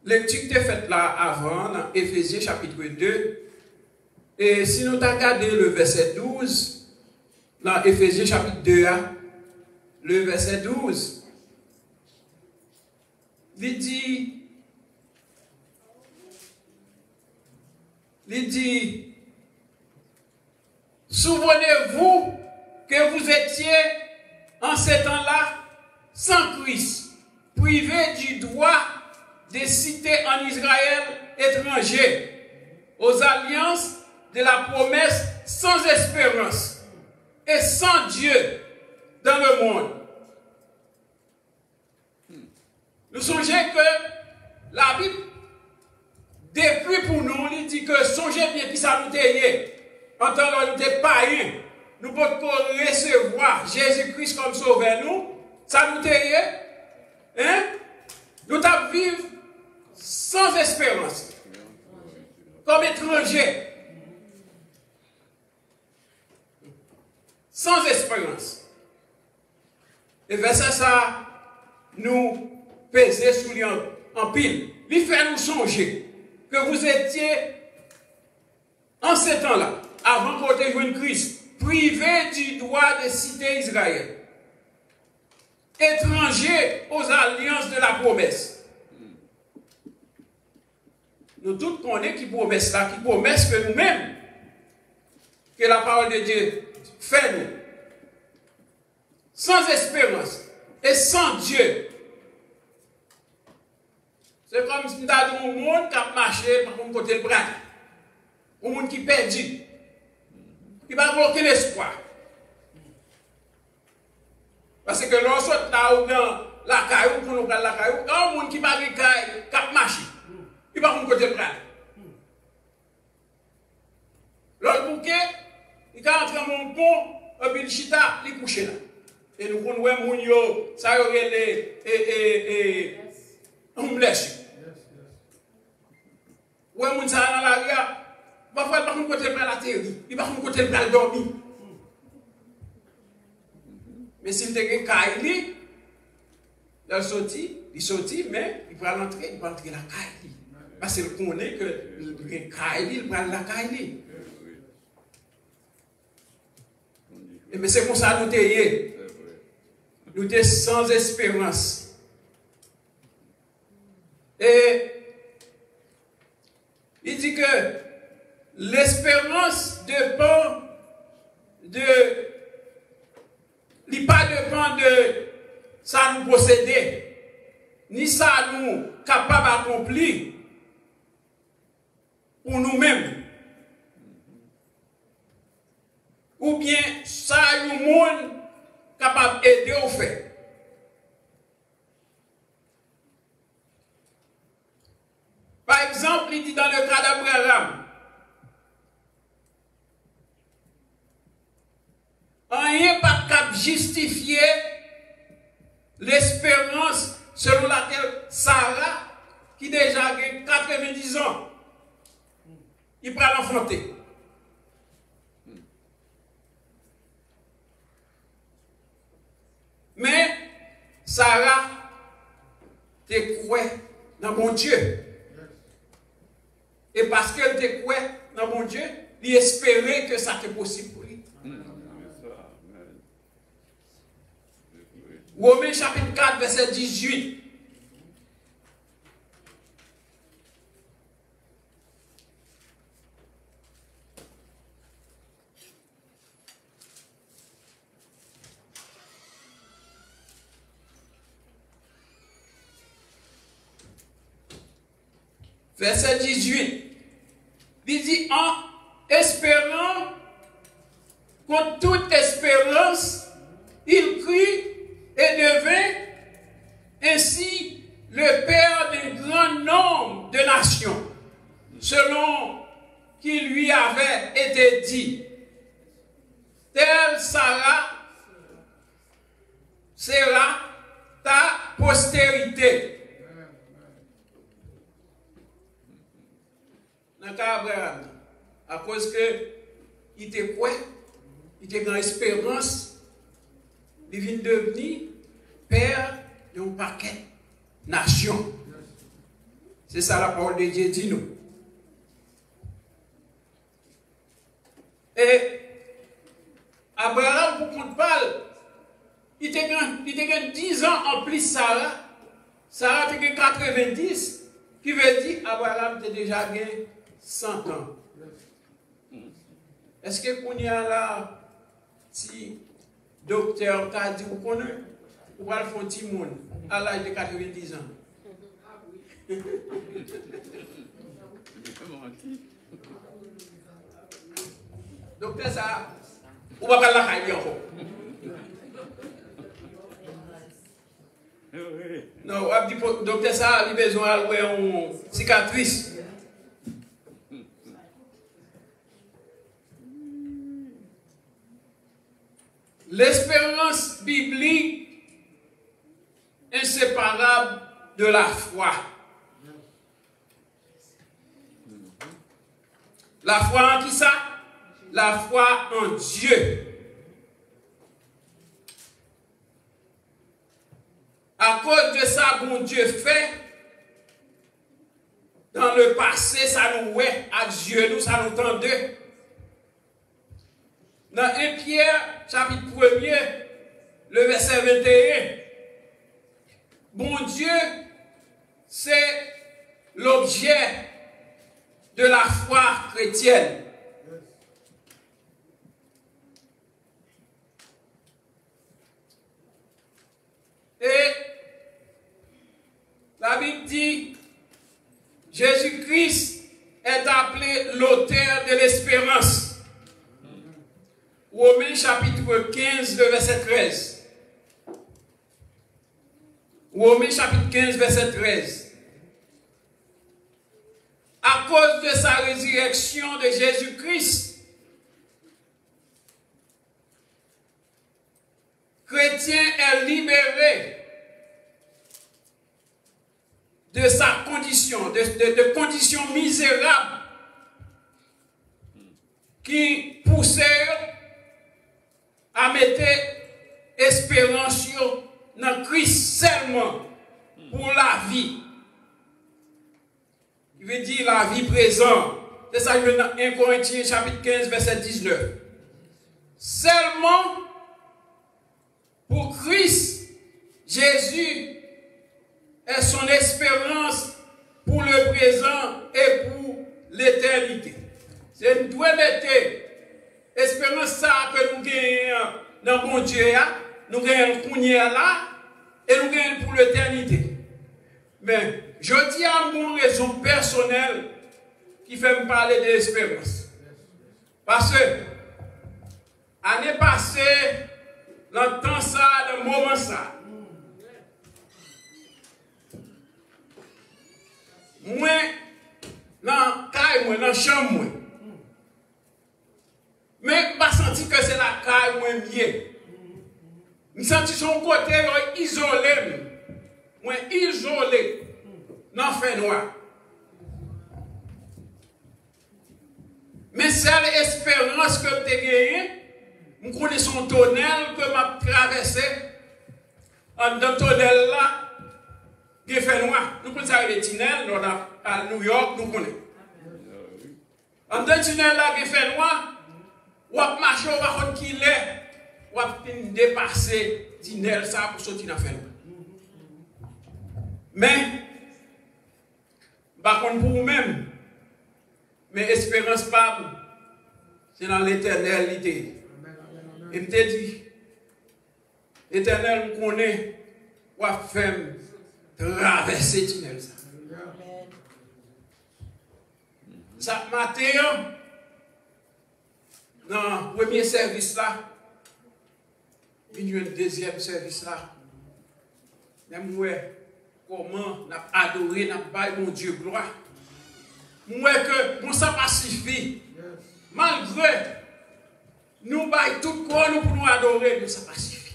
lekti ki te fèt la avan, nan Efezyen chapit de, e si nou ta gade le vèsè douz, nan Efezyen chapit de a, le vèsè douz, li di, li di, souvenez-vous que vous étiez en ce temps-là sans Christ, privés du droit de cité en Israël, étrangers aux alliances de la promesse, sans espérance et sans Dieu dans le monde. Nou sonje ke Labib dekri pou nou, li di ke sonje byen kisa nou te ye. Antan lè nou te payen, nou potko resevwa Jezi Kris kòm Sovè nou, sa nou te ye? Hein? Nou t ap viv san esperans, kòm etranje. San esperans. E vèsè sa a, nou peze sou li an-, anpil. Li fè nou sonje ke vous étiez, en ce temps-là, avan ke w te jwenn Kris, privés du droit de cité Israël, étrangers aux alliances de la promesse. Nou tout konnen ki pwomès la, ki pwomès ke nou menm, ke la parole de Dieu fè nou. Sans espérance et sans Dieu. Se kòm si m ta di yon moun k ap mache, pa konn kote l prale. Yon moun ki pèdi, ki pa gen okenn espwa. Paske lè w sot la, ou gen lakay ou, ou konnen w pral lakay ou, gen yon moun ki pa gen kay, k ap mache. Li pa konn kote l prale. Lè l bouke, li ka antre nan yon pon, epi l chita, li kouche la. E nou konn wè moun yo, sa yo rele, e, e, e, homeless yo. Ou wè moun sa a nan lari a, pafwa li pa konn kote l pral ateri, li pa konn kote l pral dòmi. Men si l te gen kay li, lè l soti, li soti, men li pral antre, li pral antre lakay li. Paske l konnen ke l gen kay li, l pral lakay li. Ebyen, se konsa nou te ye. Nou te san esperans. E li di ke lesperans depan de, li pa depan de sa nou posede, ni sa nou kapab akonpli pou nou menm, oubyen sa yon moun kapab ede w fè. Pa egzanp, li di, dans le cas d'Abraham, anyen pa t kab jistifye lesperans selon lakel Sara, ki deja gen katrevendiz an, li pral anfante. Men, Sara te kwè nan Bondye. E paske l te kwè nan Bondye, li espere ke sa te posib pou li. Women chapit kat, vèsè dizuit. Vèsè dizuit, li di, en espérant contre toute espérance, il crut et devint ainsi le père d'un grand nombre de nations, selon qu'il lui avait été dit, telle sera, sera ta postérité. Nan ka Abraram nan, akoz ke li te kwè, li te gen esperans, li vin devni pè de yon pakèt nasyon. Se sa la parole de Dieu di nou. E Abraram, pou kont pa l, li te gen, li te gen diz an anplis Sara. Sara te gen katrevendiz, ki vle di Abraram te deja gen san an. Èske kounye a la, si doktè an ka di w, konnen, ou pral fè yon timoun a laj de katrevendiz an? Doktè sa, ou pa pral lakay li ankò. Non, w ap di, po- doktè sa, li bezwen al wè yon sikatris. L'espérance biblique inséparable de la foi. Lafwa an kisa? Lafwa an Dye. Akoz de sa Bondye fè dans le passé, sa nou wè ak zye nou, sa nou tande. Nan en Pyè, chapit premye, le vèsè venteyen, Bondye se l'objet de la foi chrétienne. Et la Bible dit, Jésus-Christ est appelé l'auteur de l'espérance. Romains chapitre quinze, le verset treize. Romains chapitre quinze, verset treize. À cause de sa résurrection de Jésus-Christ, chrétien est libéré de sa condition, de, de, de condition misérable ki pouse yo a mete esperans yo nan Kris sèlman pou lavi. Ki vle di lavi prezan. Se sa nou jwenn nan en Korentyen chapit kenz vèsè diznèf. Seulement pour Christ, Jésus est son espérance pour le présent et pour l'éternité. Se nou dwe mete esperans sa a ke nou genyen an nan Bondye a, nou genyen l kounye a la, e nou genyen l pou letènite. Men, jodi a, m gen yon rezon pèsonèl ki fè m pale de esperans. Paske, ane pase, nan tan sa, nan moman sa, mwen, nan kay mwen, nan chanm mwen, men m pa santi ke se lakay mwen m ye. M santi se yon kote yo izole m. Mwen izole nan fènwa. Men sèl esperans ke m te genyen, m konnen se yon tonèl ke m ap travèse. Anndan tonèl la, gen fènwa. Nou konn sa rele tinèl, lè w ap al Nouyòk, nou konnen. Anndan tinèl la, gen fènwa. W ap mache, w pa konn ki lè w ap fin depase tinèl sa pou soti nan fènwa. Men, m pa konn pou ou menm, men esperans pa m, se nan Letènèl li te ye. E m te di, Letènèl, m konnen w ap fè m travèse tinèl sa. Sa maten an, nan premye sèvis la, vin jwenn dezyèm sèvis la. Lè m wè kòman n ap adore, n ap bay Bondye glwa, m wè ke, bon, sa pa sifi. Malgre nou bay tout kò nou pou nou adore, men sa pa sifi.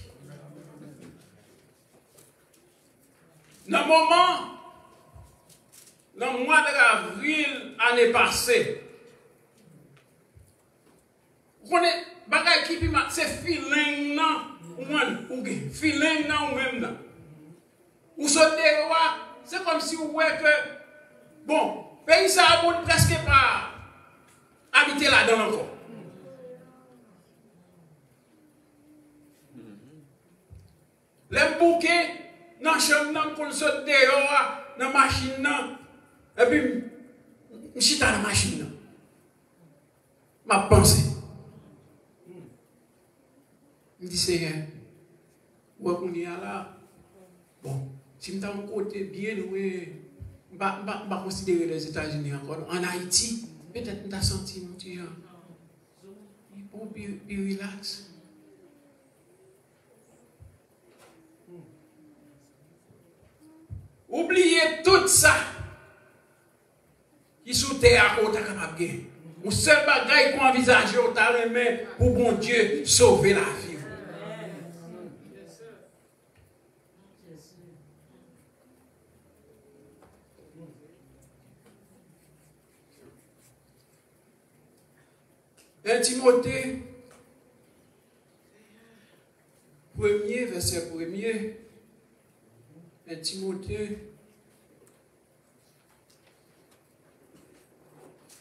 Nan moman, nan mwa davril ane pase, ou konnen bagay ki pi mal, se feeling nan ou, ou gen feeling nan ou menm nan. Ou sot deyò a, se kòmsi ou wè ke, bon, peyi sa a, moun prèske pa abite ladan l ankò. Lè m bouke nan chanm nan, m konn sot deyò a, nan machin nan, epi m, m chita nan machin nan. M ap panse. M di, Senyè, ou wè kounye a la, bon, si m ta yon kote byen lwen, m pa, m pa, m pa konsidere Lèzetazini ankò, non, ann Ayiti, petèt m ta santi m yon ti jan pi, pi, pi rilaks. Ou bliye tout sa ki sou tè a ke w ta kapab gen. Yon sèl bagay ke w anvizaje, w ta renmen pou Bondye sove lavi w. En Timote, premye, vèsè premye. En Timote,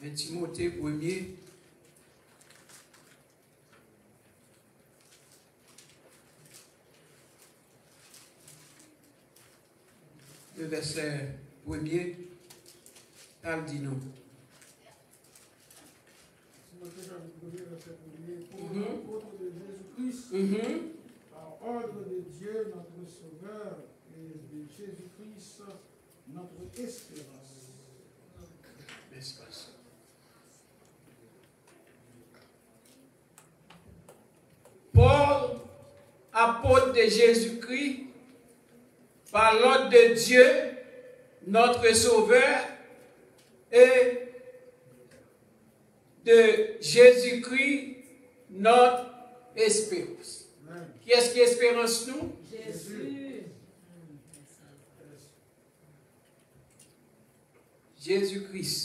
en Timote premye. Le vèsè premye, sa l di nou. Timote chapit premye, vèsè premye. Pòl, apôtre de Jésus-Christ, par ordre de Dieu, notre Sauveur, et de Jésus-Christ, notre espérance. Espérance. Paul, apôtre de Jésus-Christ, par l'ordre de Dieu, notre Sauveur, et de Jésus-Christ, notre espérance. Kiyès ki esperans nou? Jezi. Jezi Kris.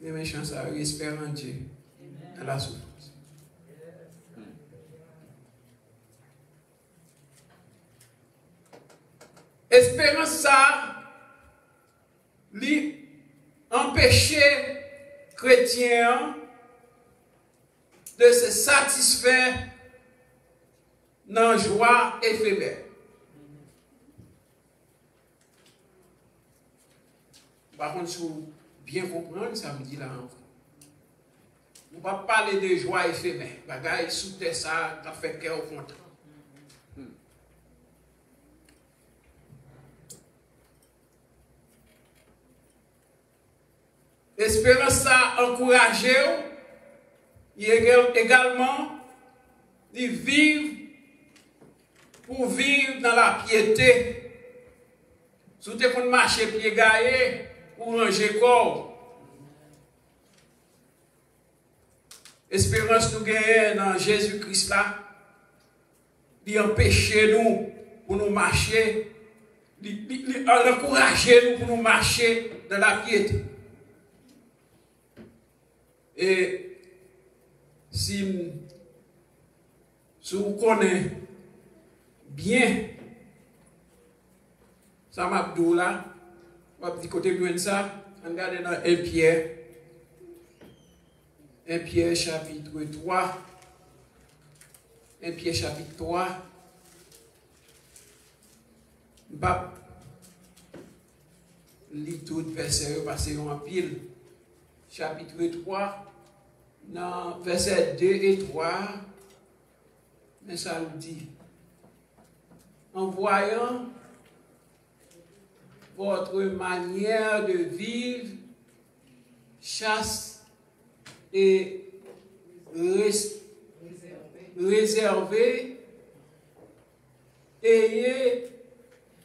Renmen chan sa yo, espère en Dieu dans la souffrance. Esperans sa a, li anpeche kretyen an de se satisfè nan jwa efemè. M pa konn si w byen konprann sa m di la ankò. Nou p ap pale de jwa efemè, bagay sou tè sa a k ap fè kè w kontan. Esperans sa a ankouraje w, li egal-, egalman, li viv pou viv nan lapyete. Si w te konn mache pye gaye, ou ranje kò w. Esperans nou genyen nan Jezi Kris la, li anpeche nou pou nou mache, li, li, li, l ankouraje nou pou nou mache nan lapyete. E si m, si w konnen byen sa m ap di w la, w ap di, "Kote m jwenn sa?" Ann gade nan en Pyè, en Pyè chapit twa. En Pyè chapit twa. M p ap li tout vèsè yo, paske yo anpil. Chapit twa, nan vèsè de e twa, men sa l di. En voyant votre manière de vivre chaste et rés-, réservée, ayez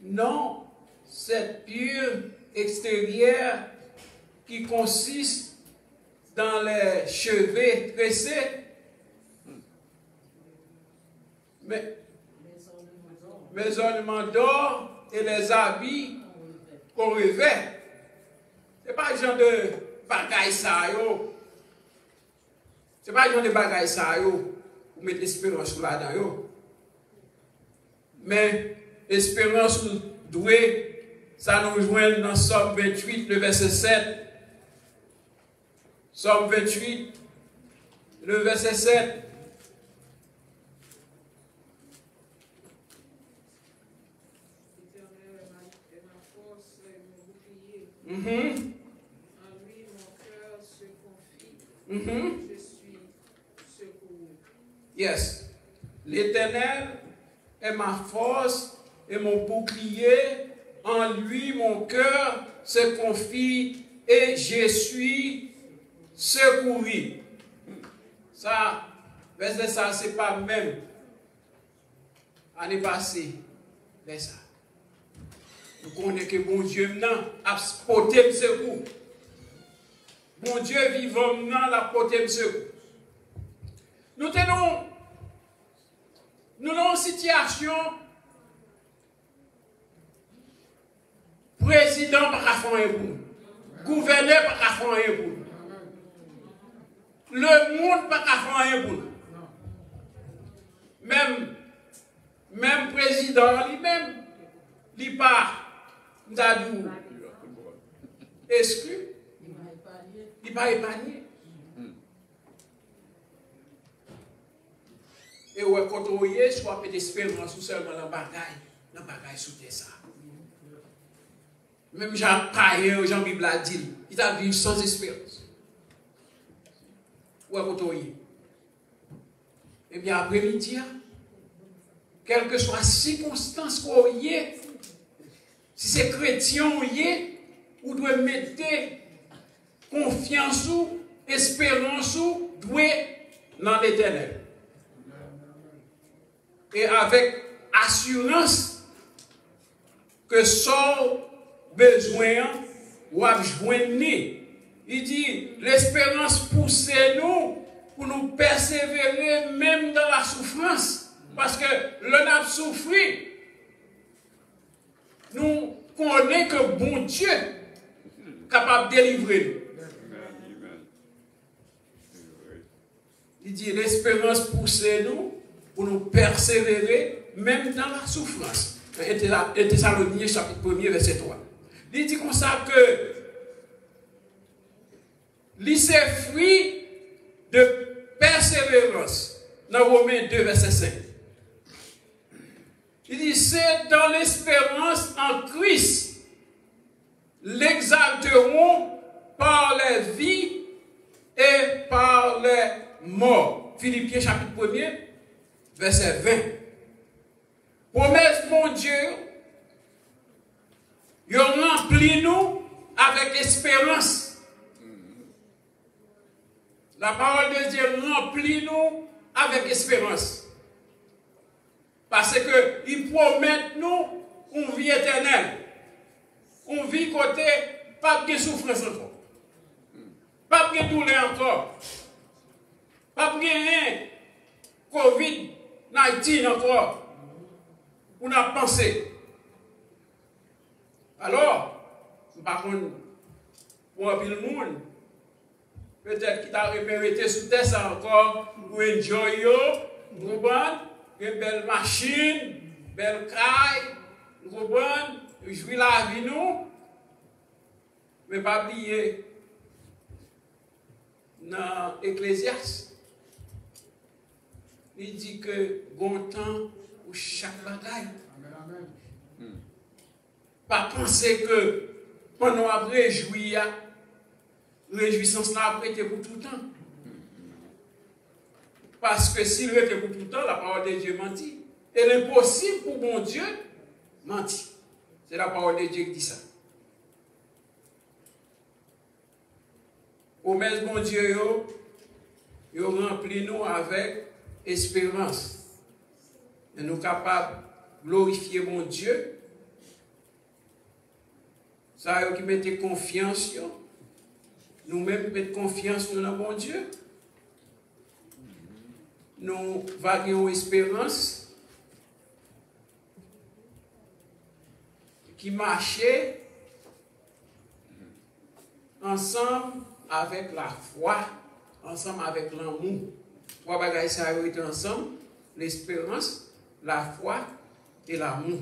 non cette pure extérieure qui consiste dans les cheveux tressés, mais, mes ornements d'or et les habits qu'on revêt. Se pa jan de bagay sa yo. Se pa jan de bagay sa yo ou met esperans ou ladan yo. Men esperans ou dwe, sa nou jwenn nan Sòm venntuit, le vèsè sèt. Sòm venntuit, le vèsè sèt. L'Éternel est ma, est ma force et mon bouclier. Mhm. En lui, mon cœur se confie. Mhm. Je suis secouru. Yes. L'Éternel est ma force et mon bouclier, en lui mon cœur se confie et je suis secouru. Sa, vèsè sa, se pa menm ane pase, lè sa. Nou konnen ke Bondye m nan ap pote m sekou. Bondye vivan m nan, l ap pote m sekou. Nou te nan, nou nan yon sitiyasyon, prezidan pa ka fè anyen pou nou. Gouvènè pa ka fè anyen pou nou. Lemonn pa ka fè anyen pou nou. Menm, menm prezidan an li menm, li pa, m ta di w, eskli, li pa epanye. E w wè kote w ye, si w ap met esperans ou sèlman nan bagay, nan bagay sou tè sa. Menm jan ak payen yo, jan Bib la di l, li t ap viv san esperans. Ou wè kote w ye. Ebyen, apremidi a, kèlkeswa sikonstans ke w ye, si se kretyen w ye, ou dwe mete konfyans ou, esperans ou dwe nan Letènèl. E avèk asirans ke sa w bezwen an, w ap jwenn li. Li di, lesperans pouse nou pou nou pèsevere menm dan la soufrans. Paske lè n ap soufri, nou konnen ke Bondye kapab delivre nou. Li di, lesperans pouse nou pou nou pèsevere, menm dan la soufrans. Nan Tesa-, Tesalonyen, chapit premye, vèsè twa. Li di konsa ke Li se fwi de pèseverans nan Women de vèsè senk. Li di, c'est dans l'espérance en Christ l'exalteront par les vies et par les morts. Filipyen chapit premye, vèsè ven. Pwomès Bondye yo, yo ranpli nou avèk esperans. La parole de Dieu ranpli nou avèk esperans. Paske li pwomèt nou yon vi etènèl. Yon vi kote p ap gen soufrans ankò. P ap gen doulè ankò. P ap genyen kovid nineteen ankò pou n ap panse. Alò, m pa konn pou anpil moun, petèt ki ta renmen rete sou tè sa ankò, pou enjoy yo, ou konprann? Gen bèl machin, bèl kay, ou konprann? Jwi lavi nou. Men pa bliye, nan Eklezyas, li di ke gon tan pou chak bagay. Pa panse ke pandan w ap rejwi a, rejwisans la ap rete pou toutan. Paske si l rete pou toutan, la parole de Dieu manti. E l enposib pou Bondye manti. Se la parole de Dieu ki di sa. Pwomès Bondye yo, yo ranpli nou avèk esperans. E nou kapab glorifye Bondye. Sa yo ki mete konfyans yo, nou menm met konfyans nou nan Bondye. Nou va gen yon esperans ki mache ansanm avèk lafwa, ansanm avèk lanmou. Twa bagay sa yo rete ansanm, lesperans, lafwa e lanmou.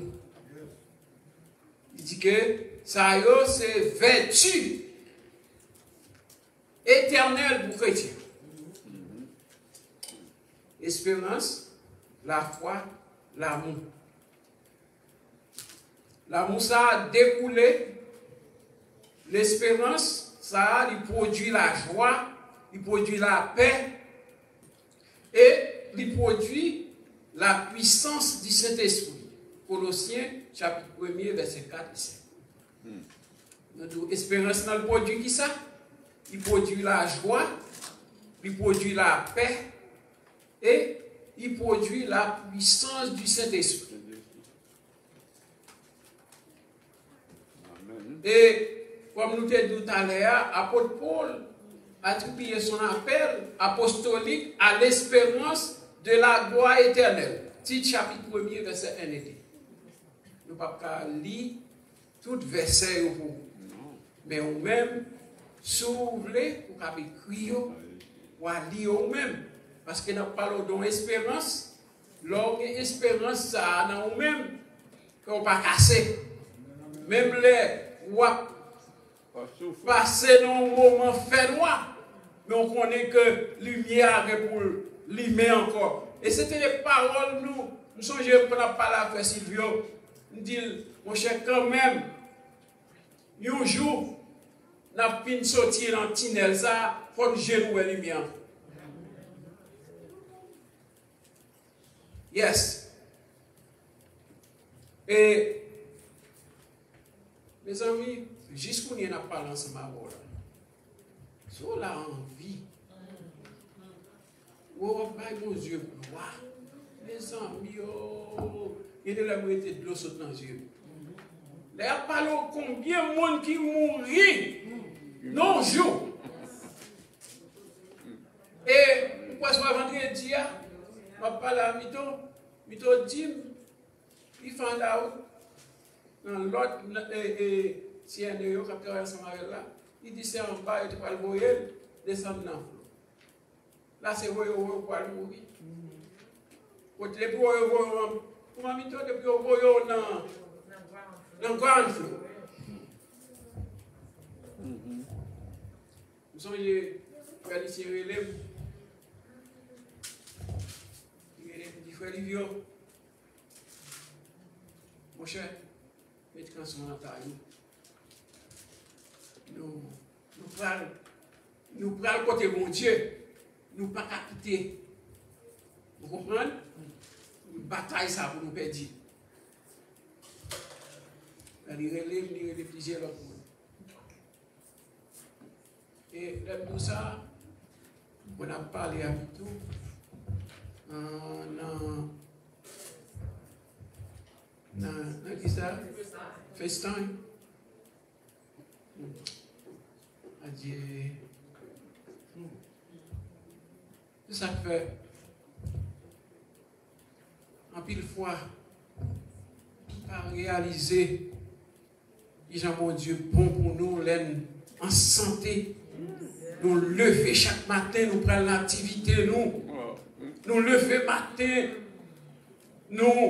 Li di ke sa yo se vèti etènèl pou kretyen. Esperans, lafwa, lanmou. Lanmou sa a dekoule, lesperans sa a, li pwodui lajwa, li pwodui lapè, e li pwodui la puissance du Saint-Esprit. Kolosyen, chapit premye, vèsè kat e senk. Nou di w esperans nan l pwodui kisa? Li pwodui lajwa, li pwodui lapè, e li pwodui la puissance du Saint-Esprit. E kòm nou te di w talè a, apot Pòl atribiye son apèl apostolik a l'espérance de la gloire éternelle. Tit chapit premye, vèsè en e de. Nou p ap ka li tout vèsè yo pou ou. Men ou menm, si w vle, ou kab ekri yo, w a li yo ou menm. Paske n ap pale w de yon esperans. Lè w gen esperans sa a nan ou menm, kè w pa kase. Menm lè w ap pase nan yon moman fènwa, men w konnen ke limyè a gen pou l limen ankò. E se te de pawòl nou, m sonje pandan m ap pale ak frè Silvio, m di l, monchè, kanmenm, yon jou, n ap fin soti nan tinèl sa a, fò n je nou wè limyè an. Yes. E, mezanmi, jis kounye a n ap pale ansanm avè w la. Si w la anvi, w ap bay Bondye glwa. Mezanmi, o, gen de lè m rete dlo sot nan zye m. Lè y ap pale w konbyen moun ki mouri nan yon jou. E ou kwè se pa vandredi a, m ap pale a Mito, Mito di m, li find out nan lòt, nan, e, e, C N A yo k ap travay ansanm avè l la, li di se anba yo te pral voye l desann nan Flo. La se voye w voye w pral mouri. Kote depi voye w voye w an, kòman Mito, depi yo voye w nan, nan ground floor. Sonje, frè Lisyen rele m. Li rele m, li di, "Frè Livio, monchè, met kanson nan kay ou. Nou, nou pral, nou pral kote Bondye. Nou pa ka kite." Ou konprann? Batay sa pou nou pèdi. Li rele m, li rele plizyè lòt moun. E lè m di w sa, mwen ap pale avèk nou, ah, nan, nan, nan ki sa? FaceTime. Adye. Se sa k fè anpil fwa, nou pa reyalize kijan Bondye bon pou nou lè n an sante. Nou leve chak maten, nou pral nan aktivite nou. Nou leve maten, nou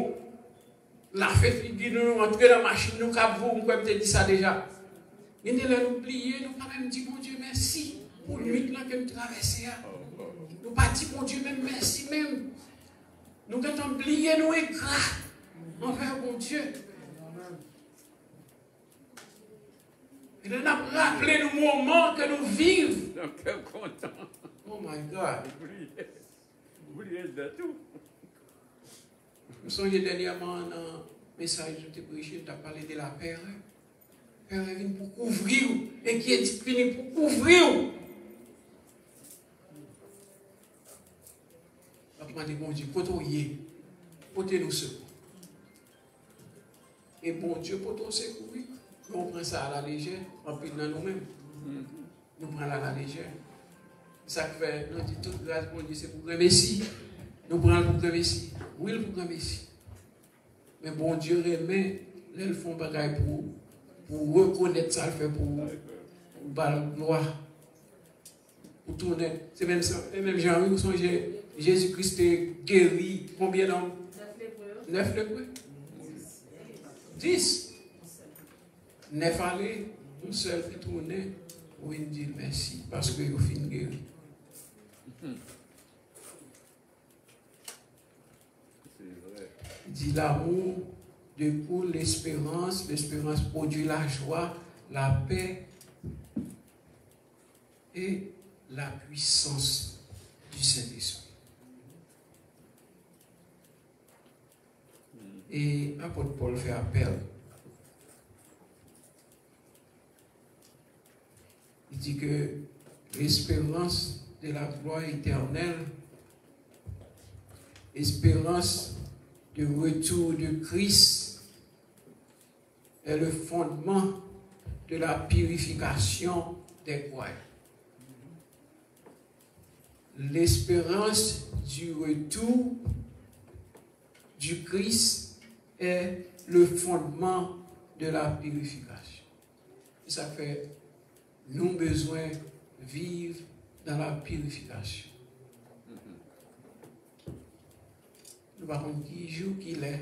lave figi nou, nou antre nan machin nou k ap voye, m kwè m te di sa deja. Gen de lè nou bliye, nou pa menm di Bondye mèsi pou nwit lan ke n travèse a. Nou pa di Bondye menm mèsi menm. Nou gentan bliye nou engra anvè Bondye. E lè n ap raple nou moman ke nou viv. Nan kè kontan. Oh my God. Bliye. Bliye de tou. M sonje dènyèman nan mesaj nou te preche, nou t ap pale de lapè. Lapè vin pou kouvri w. Enkyetid vini pou kouvri w. W ap mande Bondye, "Kote w ye? Pote nou sekou." E Bondye pote w sekou, wi. Men w pran sa alalejè, anpil nan nou menm. Nou pran l alalejè. Sa k fè nou di tout gras Bondye se pou granmesi. Nou pran l pou granmesi. Wi, l pou granmesi. Men Bondye renmen lè l fè yon bagay pou ou, pou w rekonèt sa l fè pou ou, pou w ba l glwa. Ou tounen. Se menm sa, e menm jan, wi, ou sonje Jezi Kris te geri konbyen nonm? Nèf lepre. Nèf lepre? Dis. Nèf ale, yon sèl ki tounen pou vin di l mèsi, paske yo fin geri. Di, l'amour découle l'espérance, l'espérance produit la joie, la paix et la puissance du Saint-Esprit. E apot Pòl fè apèl. Il dit que l'espérance de la gloire éternelle, espérance de retour de Christ, est le fondement de la purification des croyants. L'espérance du retour du Christ est le fondement de la purification. Se sa k fè nou bezwen viv dans la purification. Nou pa konn ki jou, ki lè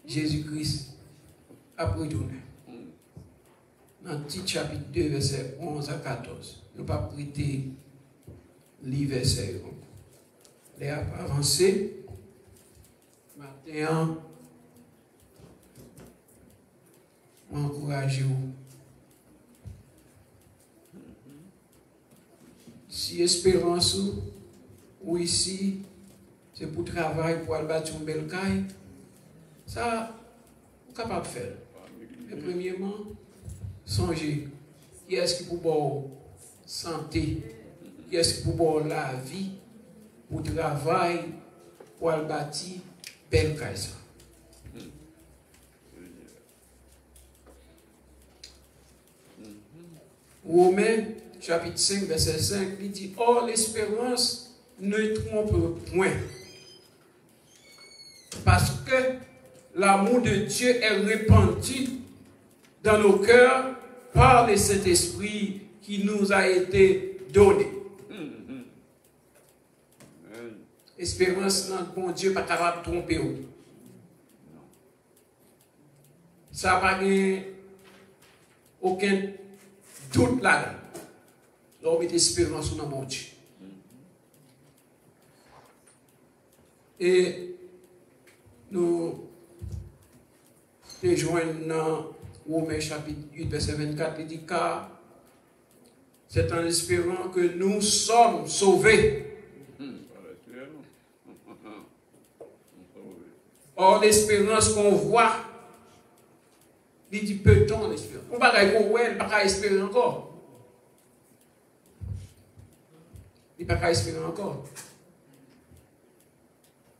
Jezi Kris ap retounen. Nan Tit chapit de, vèsè onz a katòz. Nou p ap rete li vèsè yo ankò. Lè a ap avanse. Maten an, mwen ankouraje w. Si esperans ou, ou isi, se pou travay, pou al bati yon bèl kay, sa, ou kapab fè l. Men premyeman, sonje, kiyès ki pou ba w sante, kiyès ki pou ba w lavi, pou travay, pou al bati bèl kay sa. Women, chapit senk, vèsè senk, li di, Or, l'espérance ne trompe point, parce que l'amour de Dieu est répandu dans nos cœurs par le Saint-Esprit qui nous a été donné. Esperans nan Bondye pa kapab twonpe w. Sa pa gen okenn dout ladan l. Lè w mete esperans ou nan Bondye. E nou te jwenn nan Women chapit uit vèsè vennkat, li di, car c'est en espérant que nous sommes sauvés. Or, l'espérance qu'on voit, li di, peut-on espérer? Yon bagay ke w wè, li pa ka espere ankò. Li pa ka espere ankò.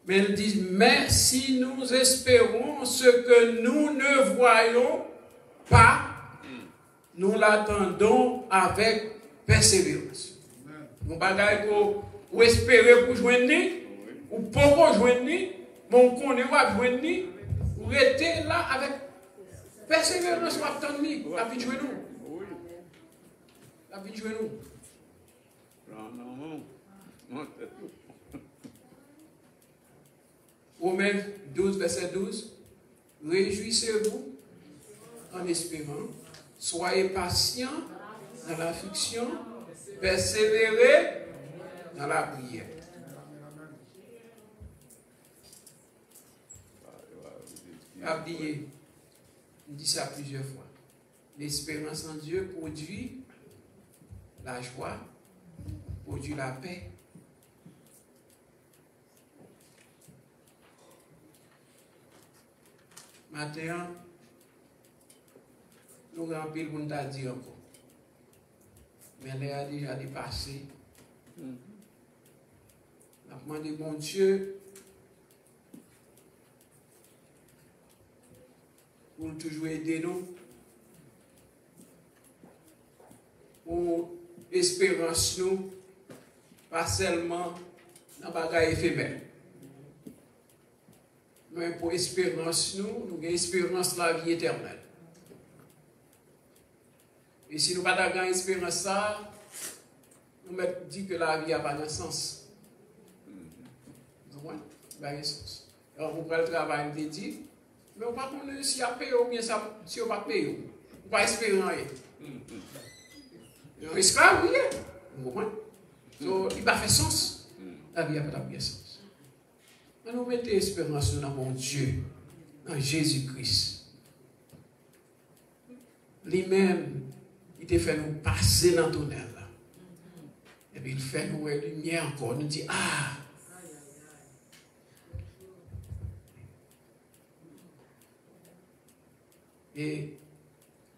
Men li di, mais si nous espérons ce que nous ne voyons pas, nous l'attendons avec persévérance. Yon bagay ke w espere pou w jwenn li, ou poko jwenn li, men w konnen w ap jwenn li, ou rete la avèk pèseverans, w ap tann li, l ap vin jwenn ou. L ap vin jwenn ou. Pran nan men w. Montre tou. Romains douze, verset douze. Réjouissez-vous en espérant, soyez patients dans l'affliction, persévérez dans la prière. Pa bliye, m di sa plizyè fwa. L'espérance en Dieu produit la joie, produit la paix. Maten an, nou gen anpil pou n ta di ankò. Men lè a deja depase. N ap mande Bondye pou l toujou ede nou, pou esperans nou pa sèlman nan bagay efemè. Men pou esperans nou, nou gen esperans lavi etènèl. E si nou pa ta gen esperans sa a, nou mèt di ke lavi a pa gen sans. Ou konprann? Li pa gen sans. Alò, ou pral travay, m te di, men ou pa konnen si y ap peye w oubyen sa, si yo p ap peye w. Ou pa espere anyen. Yon esklav ou ye. Ou konprann? So, li pa fè sans. Lavi a pa t ap gen sans. Ann nou mete esperans nou nan Bondye, nan Jezi Kris. Li menm, li te fè nou pase nan tonèl la. Epi l fè nou wè limyè ankò. Nou di, ah! E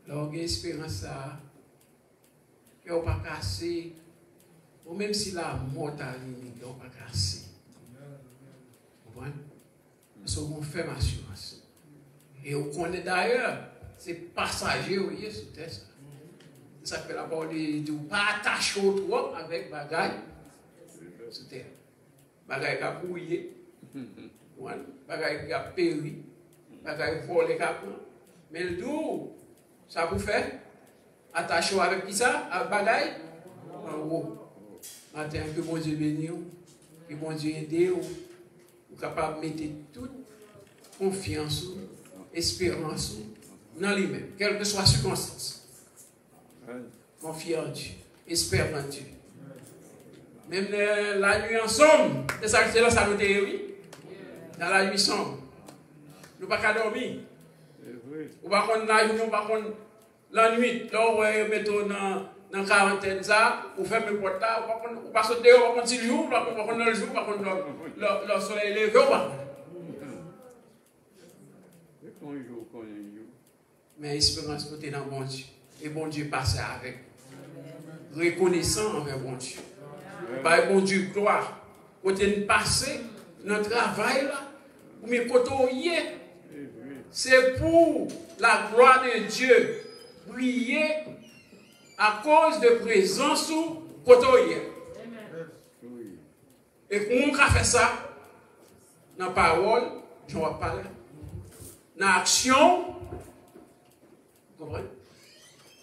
lè w gen esperans sa a, kè w pa kase. Bon, menm si lamò ta vini, kè w pa kase. Konprann? Paske w gen yon fèm asirans. E w konnen dayè, se pasaje w ye sou tè sa. Se sa k fè lapawòl de Dye di w pa atache w twòp avèk bagay sou tè. Bagay k ap wouye, konprann? Bagay k ap peri, bagay vòlè k ap pran. Men l di w, sa pou fè, atache w avèk kisa? Avèk bagay anwo. Maten an, ke Bondye beni w, ke Bondye ede w, ou kapab mete tout konfyans ou, esperans ou nan li menm, kèlkeswa sikonstans. Konfye an Dye. Espère en Dieu. Menm lè la nuit ensemble, se sa, se lan sa nou te ye, wi. Dans la nuit sombre. Nou pa ka dòmi. Ou pa konn lajounen, ou pa konn lannwit. Lè w wè yo mete w nan, nan karantèn sa, ou fèmen pòt la, ou pa konn, ou pa sot deyò, ou pa konn si l jou, ou pa konn, ou pa konn lè l jou, ou pa konn lè, lè, lè solèy leve, ou pa konn. Men esperans nou te nan Bondye. E Bondye pase avèk nou. Rekonesan anvè Bondye. Bay Bondye glwa. Kote n pase nan travay la, oubyen kote w ye, se pou la glwa de Dye briye akoz de prezans ou kote w ye. E kòman w ka fè sa? Nan pawòl, jan w ap pale, nan aksyon, w konprann?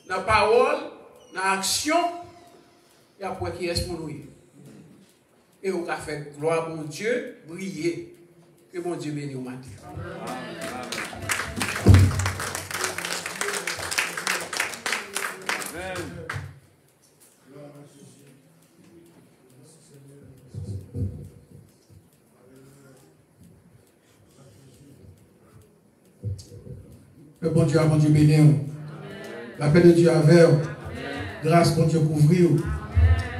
Nan pawòl, nan aksyon, y ap wè kiyès moun ou ye. E w ka fè glwa Bondye briye. Ke Bondye beni w maten. Amèn. Ke Bondye a Bondye beni w. Lapè de Dye avè w. Gras Bondye kouvri w.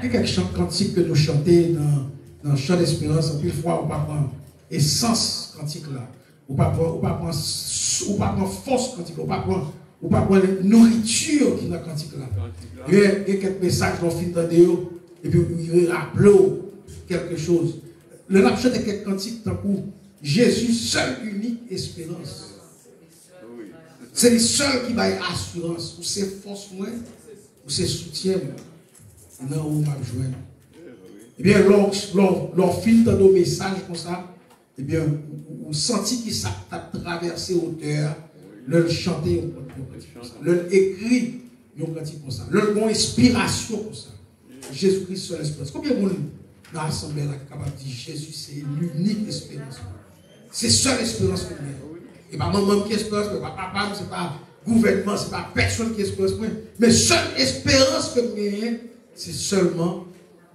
Gen kèk chan, kantik ke nou chante nan, nan chan desperans. Anpil fwa, ou pa pran esans kantik la. Ou pa pran, ou pa pran, ou pa pran fòs kantik la. Ou pa pran, ou pa pran nouriti ki nan kantik la. Gen, gen kèk mesaj lè w fin tande yo, epi li raple w kèlke choz. Lè n ap chante kèk kantik tankou Jezi, sèl inik esperans. Se li sèl ki bay asirans. Ou se fòs mwen, ou se soutyen mwen. Nan ou m ap jwenn. Ebyen, lè w, lè w, lè w fin tande yon mesaj konsa, ebyen, ou, ou, ou santi ki sa k t ap travèse otè a, lè l chante yon, yon kantik konsa, lè l ekri yon kantik konsa, lè l gen yon enspirasyon konsa. Jezi Kris sèl esperans. Konbyen moun nan asanble la ki kapab di Jezi se linik esperans mwen? Se sèl esperans ke m gen. E pa manman m ki esperans mwen, e pa papa m, se pa gouvènman, se pa pèsonn ki esperans mwen. Men sèl esperans ke m genyen, se sèlman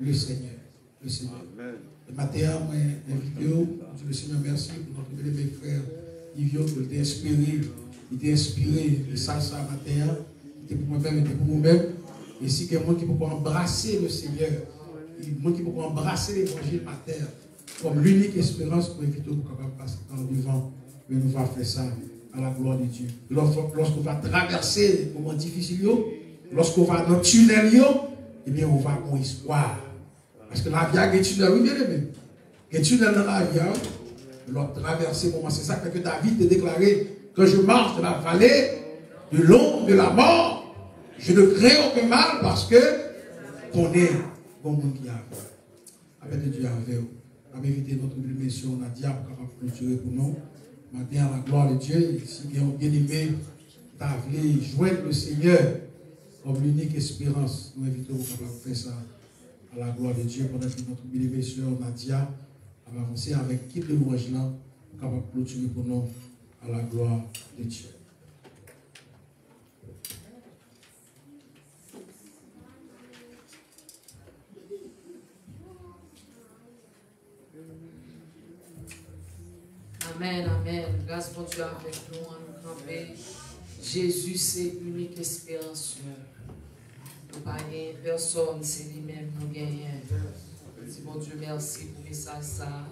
le Senyè. Le Senyè. E maten an, mwen envite w pou di le Senyè mèsi pou notre bien-aimé frè Yves yo, ke l te enspire, li te enspire mesaj sa maten an. Li te pou mwen menm, li te pou ou menm. E si gen moun ki poko anbrase le Senyè, moun ki poko anbrase levanjil maten an, kòm linik esperans, pou envite w pou kapab pase pa devan, men nou va fè sa à la gloire de Dieu. E lòske, lòske w va travèse moman difisil yo, lòske w va nan tinèl yo, ebyen, w va gen espwa. Paske lavi a gen tinèl, wi, byeneme. Gen tinèl nan lavi a, wi. Lè w ap travèse moman, se sa k fè ke David te deklare, quand je marche dans la vallée de l'ombre de la mort, je ne crains aucun mal, paske konnen gon moun ki avè w. Lapè de Dye avè w. N ap envite notre bien-aimé sè Nadia pou kapab klotire pou nou. Maten an, la gloire de Dieu. Si gen yon byeneme ki ta vle jwenn le Senyè kòm linik esperans, nou envite w pou kapab fè sa à la gloire de Dieu, pandan ke notre bien-aimé sè Nadia ap avanse avèk kit de lwanj lan pou kapab klotire pou nou à la gloire de Dieu. Amèn, amèn. Gras Bondye avèk nou, ann nou kanpe. Jezi se inik esperans nou. Nou pa genyen pèsòn, se li menm nou genyen. Di Bondye mèsi pou mesaj sa a.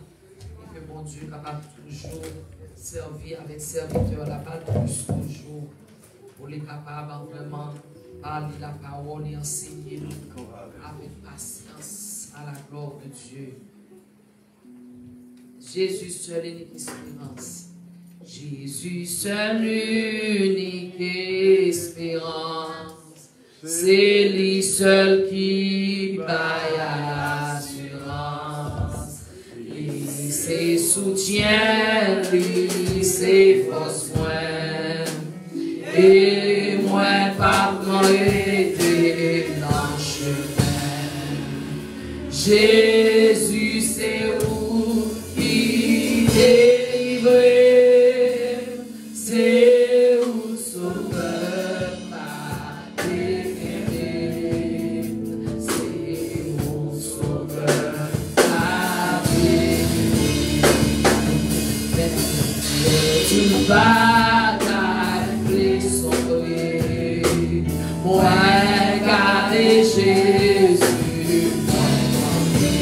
E ke Bondye kapab toujou sèvi avèk sèvitè la pa nou plis toujou. Pou li kapab vrèman pale lapawòl e ansenye nou avèk pasyans à la gloire de Dieu. Jezi, sèl inik esperans. Jezi, sèl inik esperans. Se li sèl ki bay asirans. Li se soutyen, li se fòs mwen. E mwen p ap rete nan chemen. Jezi, se ou ki delivre m, se ou sovè m pa te kenbe m, se ou sovè m pa te kenbe m. Tout batay vle sonbre, mwen gade Jezi, mwen kanpe.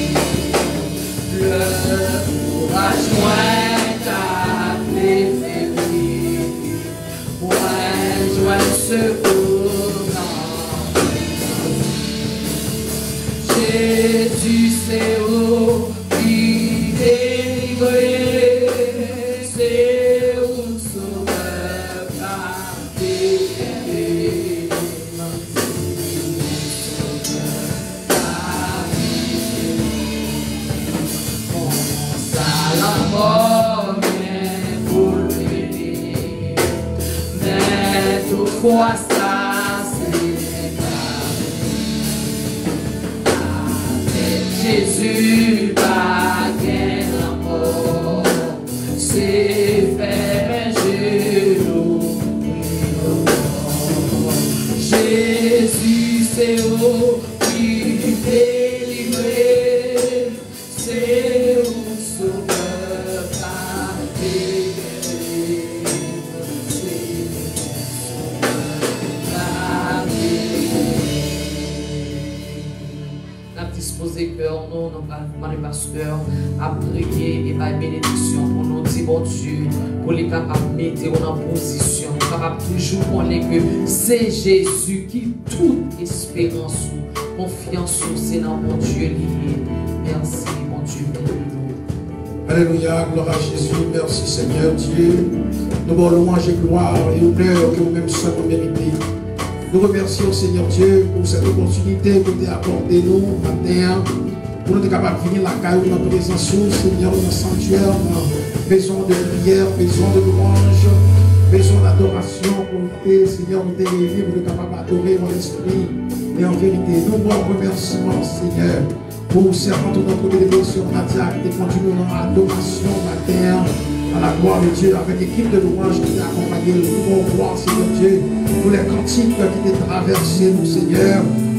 Lè kouraj mwen ta vle febli, mwen jwenn sekou nan Jezi, se ou ki delivre, se ou sovè pa te kenbe. Konsa lanmò gen pou l vini, men tout fwa sa se pa vre. Avèk Jezi pa gen lanmò. Se fèmen je nou, Jezi, se ou ki delivre, se ou sovè pa te kenbe, se Dispoze kè nou, nou pral mande pastè a priye e bay benediksyon pou nou. Di Bondye pou li kapab mete w nan pozisyon, nou kapab toujou konnen ke se Jezi ki tout esperans ou, konfyans ou se nan Bondye li ye. Mèsi, Bondye beni nou. Alelouya, glwa a Jezi. Mèsi, Senyè Dye. Nou ba w lwanj e glwa e onè ke ou menm sèl ou merite. Nou remèsye w, Senyè Dye, pou sèt opòtinite ke w te akòde nou maten an, pou nou te kapab vini lakay ou nan prezans ou, Senyè, nan sanktyè, nan mezon de priyè, mezon de lwanj, mezon dadorasyon, pou nou te, Senyè, nou te reyini, pou nou kapab adore w an lespri e an verite. Nou ba w remèsiman, Senyè, pou sèvant ou nan premye depozisyon Nadia ki te kondui nou nan adorasyon maten an, à la gloire de Dieu, avèk ekip de lwanj ki te akonpaye l. Nou ba w glwa, Senyè Dye, pou lè kantik ki te travèse nou, Senyè,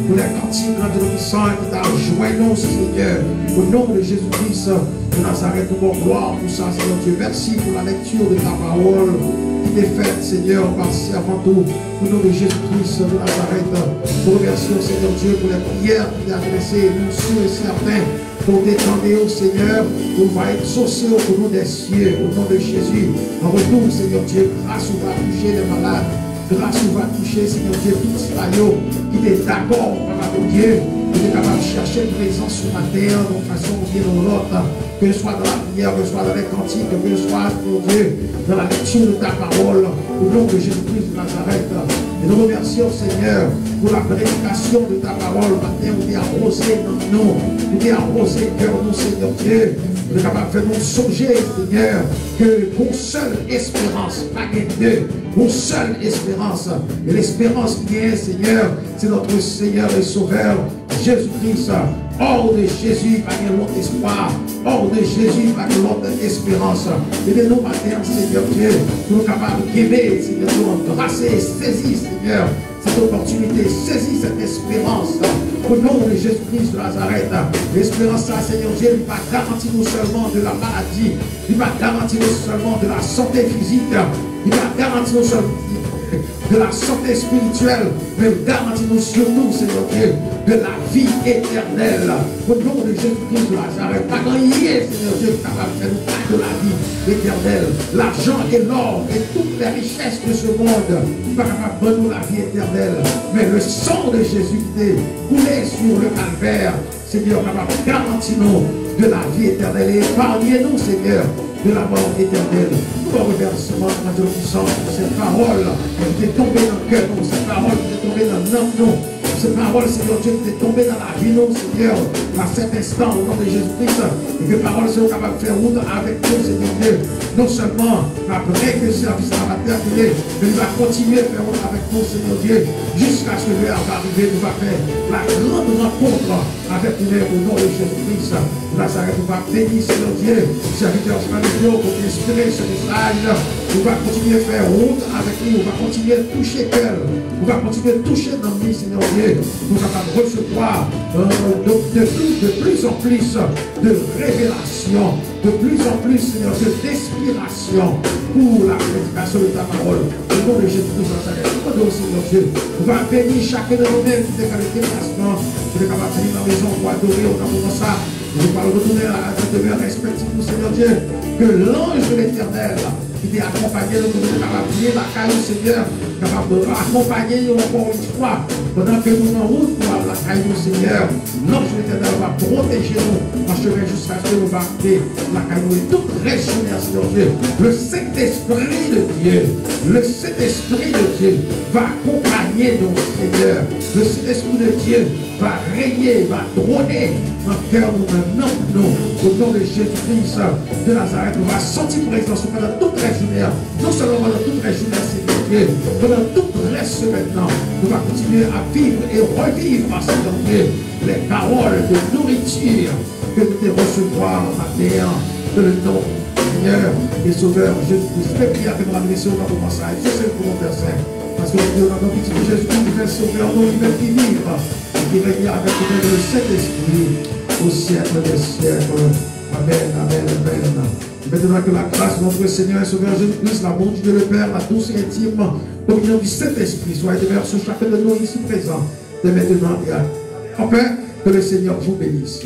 pou lè kantik grandisman ki ta jwenn nou, Senyè, au nom de Jésus-Christ de Nazareth, nou ba w glwa pou sa, Senyè Dye. Mèsi pou la lecture de ta parole ki te fèt, Senyè, pa sèvant ou, au nom de Jésus-Christ de Nazareth. Nou remèsye w, Senyè Dye, pou lè priyè ki te adrese, nou si e sèten ke w te tande yo, Senyè, ou va egzose yo au nom des cieux, au nom de Jésus. An retou, Senyè Dye, gras ou va touche lè malad. Gras ou va touche, Senyè Dye, tout sa yo ki te dakò, Papa Bondye, ki te kapab chache prezans ou maten an, yon fason oubyen yon lòt, ke swa nan lapriyè, ke swa nan lè kantik, ke swa, Bondye, nan la lekti de ta pawòl, au nom de Jésus-Christ de Nazareth. E nou remèsye w, Senyè, pou la predikasyon de ta pawòl. Maten, ou te awoze nanm nou, ou te awoze kè nou, Senyè Dye, pou te kapab fè nou sonje, Senyè, ke yon sèl esperans, pa gen de, yon sèl esperans. E lesperans ki genyen, Senyè, se notre Seigneur et Sauveur, Jésus-Christ. Hors de Jésus, pa gen lòt espwa. Hors de Jésus, pa gen lòt esperans. Ede nou maten an, Senyè Dye, pou nou kapab kenbe, Senyè Dye, anbrase, sezi, Senyè, cette opportunité, sezi cette espérance. Au nom de Jésus-Christ de Nazareth. Esperans sa, Senyè Dye, li pa garanti nou sèlman de la maladi. Li pa garanti nou sèlman de la sante fizik. Li pa garanti nou sèlman de la sante espirityèl, men l garanti nou sitou, Senyè Dye, de la vi etènèl. Au nom de Jésus-Christ de Nazareth, pa gen anyen, Senyè Dye, ki kapab fè nou pa de la vi etènèl. L'argent et l'or et toutes les richesses de ce monde pa kapab ban nou la vi etènèl, men le sang de Jésus ki te koule sur le calvaire, Senyè, kapab garanti nou de la vi etènèl e eparnye nou, Senyè, de la mort éternelle. Nou ba w remèsiman, Bondye Toupisan, pou se pawòl ki te tonbe nan kè nou, se pawòl ki te tonbe nan nanm nou, se pawòl, Senyè Dye, ki te tonbe nan lavi nou, Senyè, à cet instant, au nom de Jésus-Christ, e ke pawòl sa yo kapab fè wout avèk nou, Senyè Dye, non sèlman apre ke sèvis la va tèmine, men li va kontinye fè wout avèk nou, Senyè Dye, jiskaske lè a va rive, nou va fè la grande rencontre avec nous-mêmes au nom de Jésus-Christ de Nazareth. Ou va beni, Senyè Dye, sèvitè Jospin Lefleur, pou te enspire se mesaj. Ou va kontinye fè wout avèk li, ou va kontinye touche kè l, ou va kontinye touche nanm li, Senyè Dye, pou nou kapab resevwa, euh, de, de plus, de plus en plus de révélation, de plus en plus, Senyè Dye, d'inspiration pour la prédication de ta parole. Au nom de Jésus-Christ de Nazareth, nou mande w, Senyè Dye, ou va beni chakun de nou menm ki te fè le deplasman, ki te kapab vini nan mezon pou adore w nan moman sa. E nou pral retounen a, a demeure respectif nou, Senyè Dye. Que l'ange de l'Éternel ki te akonpanye nou, pou nou kapab vini lakay ou, Senyè, kapab akonpanye nou ankò yon fwa, pandan ke nou nan wout pou al lakay nou, Senyè. L'ange de l'Éternel va pwoteje nou nan chemen jiskaske nou va rive lakay nou. E tout rès jounen an, Senyè Dye, le Saint-Esprit de Dieu, le Saint-Esprit de Dieu va akonpanye nou, Senyè. Le Saint-Esprit de Dieu va renye, va twone nan kè nou, nan nanm nou. Au nom de Jésus-Christ de Nazareth, nou va santi prezans ou pandan tout rès jounen an. Non sèlman pandan tout rès jounen an, Senyè Dye, pandan tout rès semèn nan, nou va kontinye ap viv e reviv, Senyè Dye, les paroles de nourriture ke nou te resevwa maten an, dans le nom du Seigneur et Sauveur Jésus-Christ. Premye priyè ke nou adrese w nan moman sa a, egzose l pou nou, Pè Sen, paske nou priye nan non pitit ou Jezikri, ki fè Sovè nou, li menm ki viv, e ki renye avèk ou menm le Sentespri, au siècle des siècles. Amèn, amèn, amèn. Maintenant, que la grâce de notre Seigneur et Sauveur Jésus-Christ, l'amour de Dieu le Père, la douce et intime communion du Saint-Esprit soit et demeure sur chacun de nous ici présents, dès maintenant et à... En paix. Que le Seigneur vous bénisse.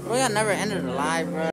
Bro, y'all never ended the live, bro.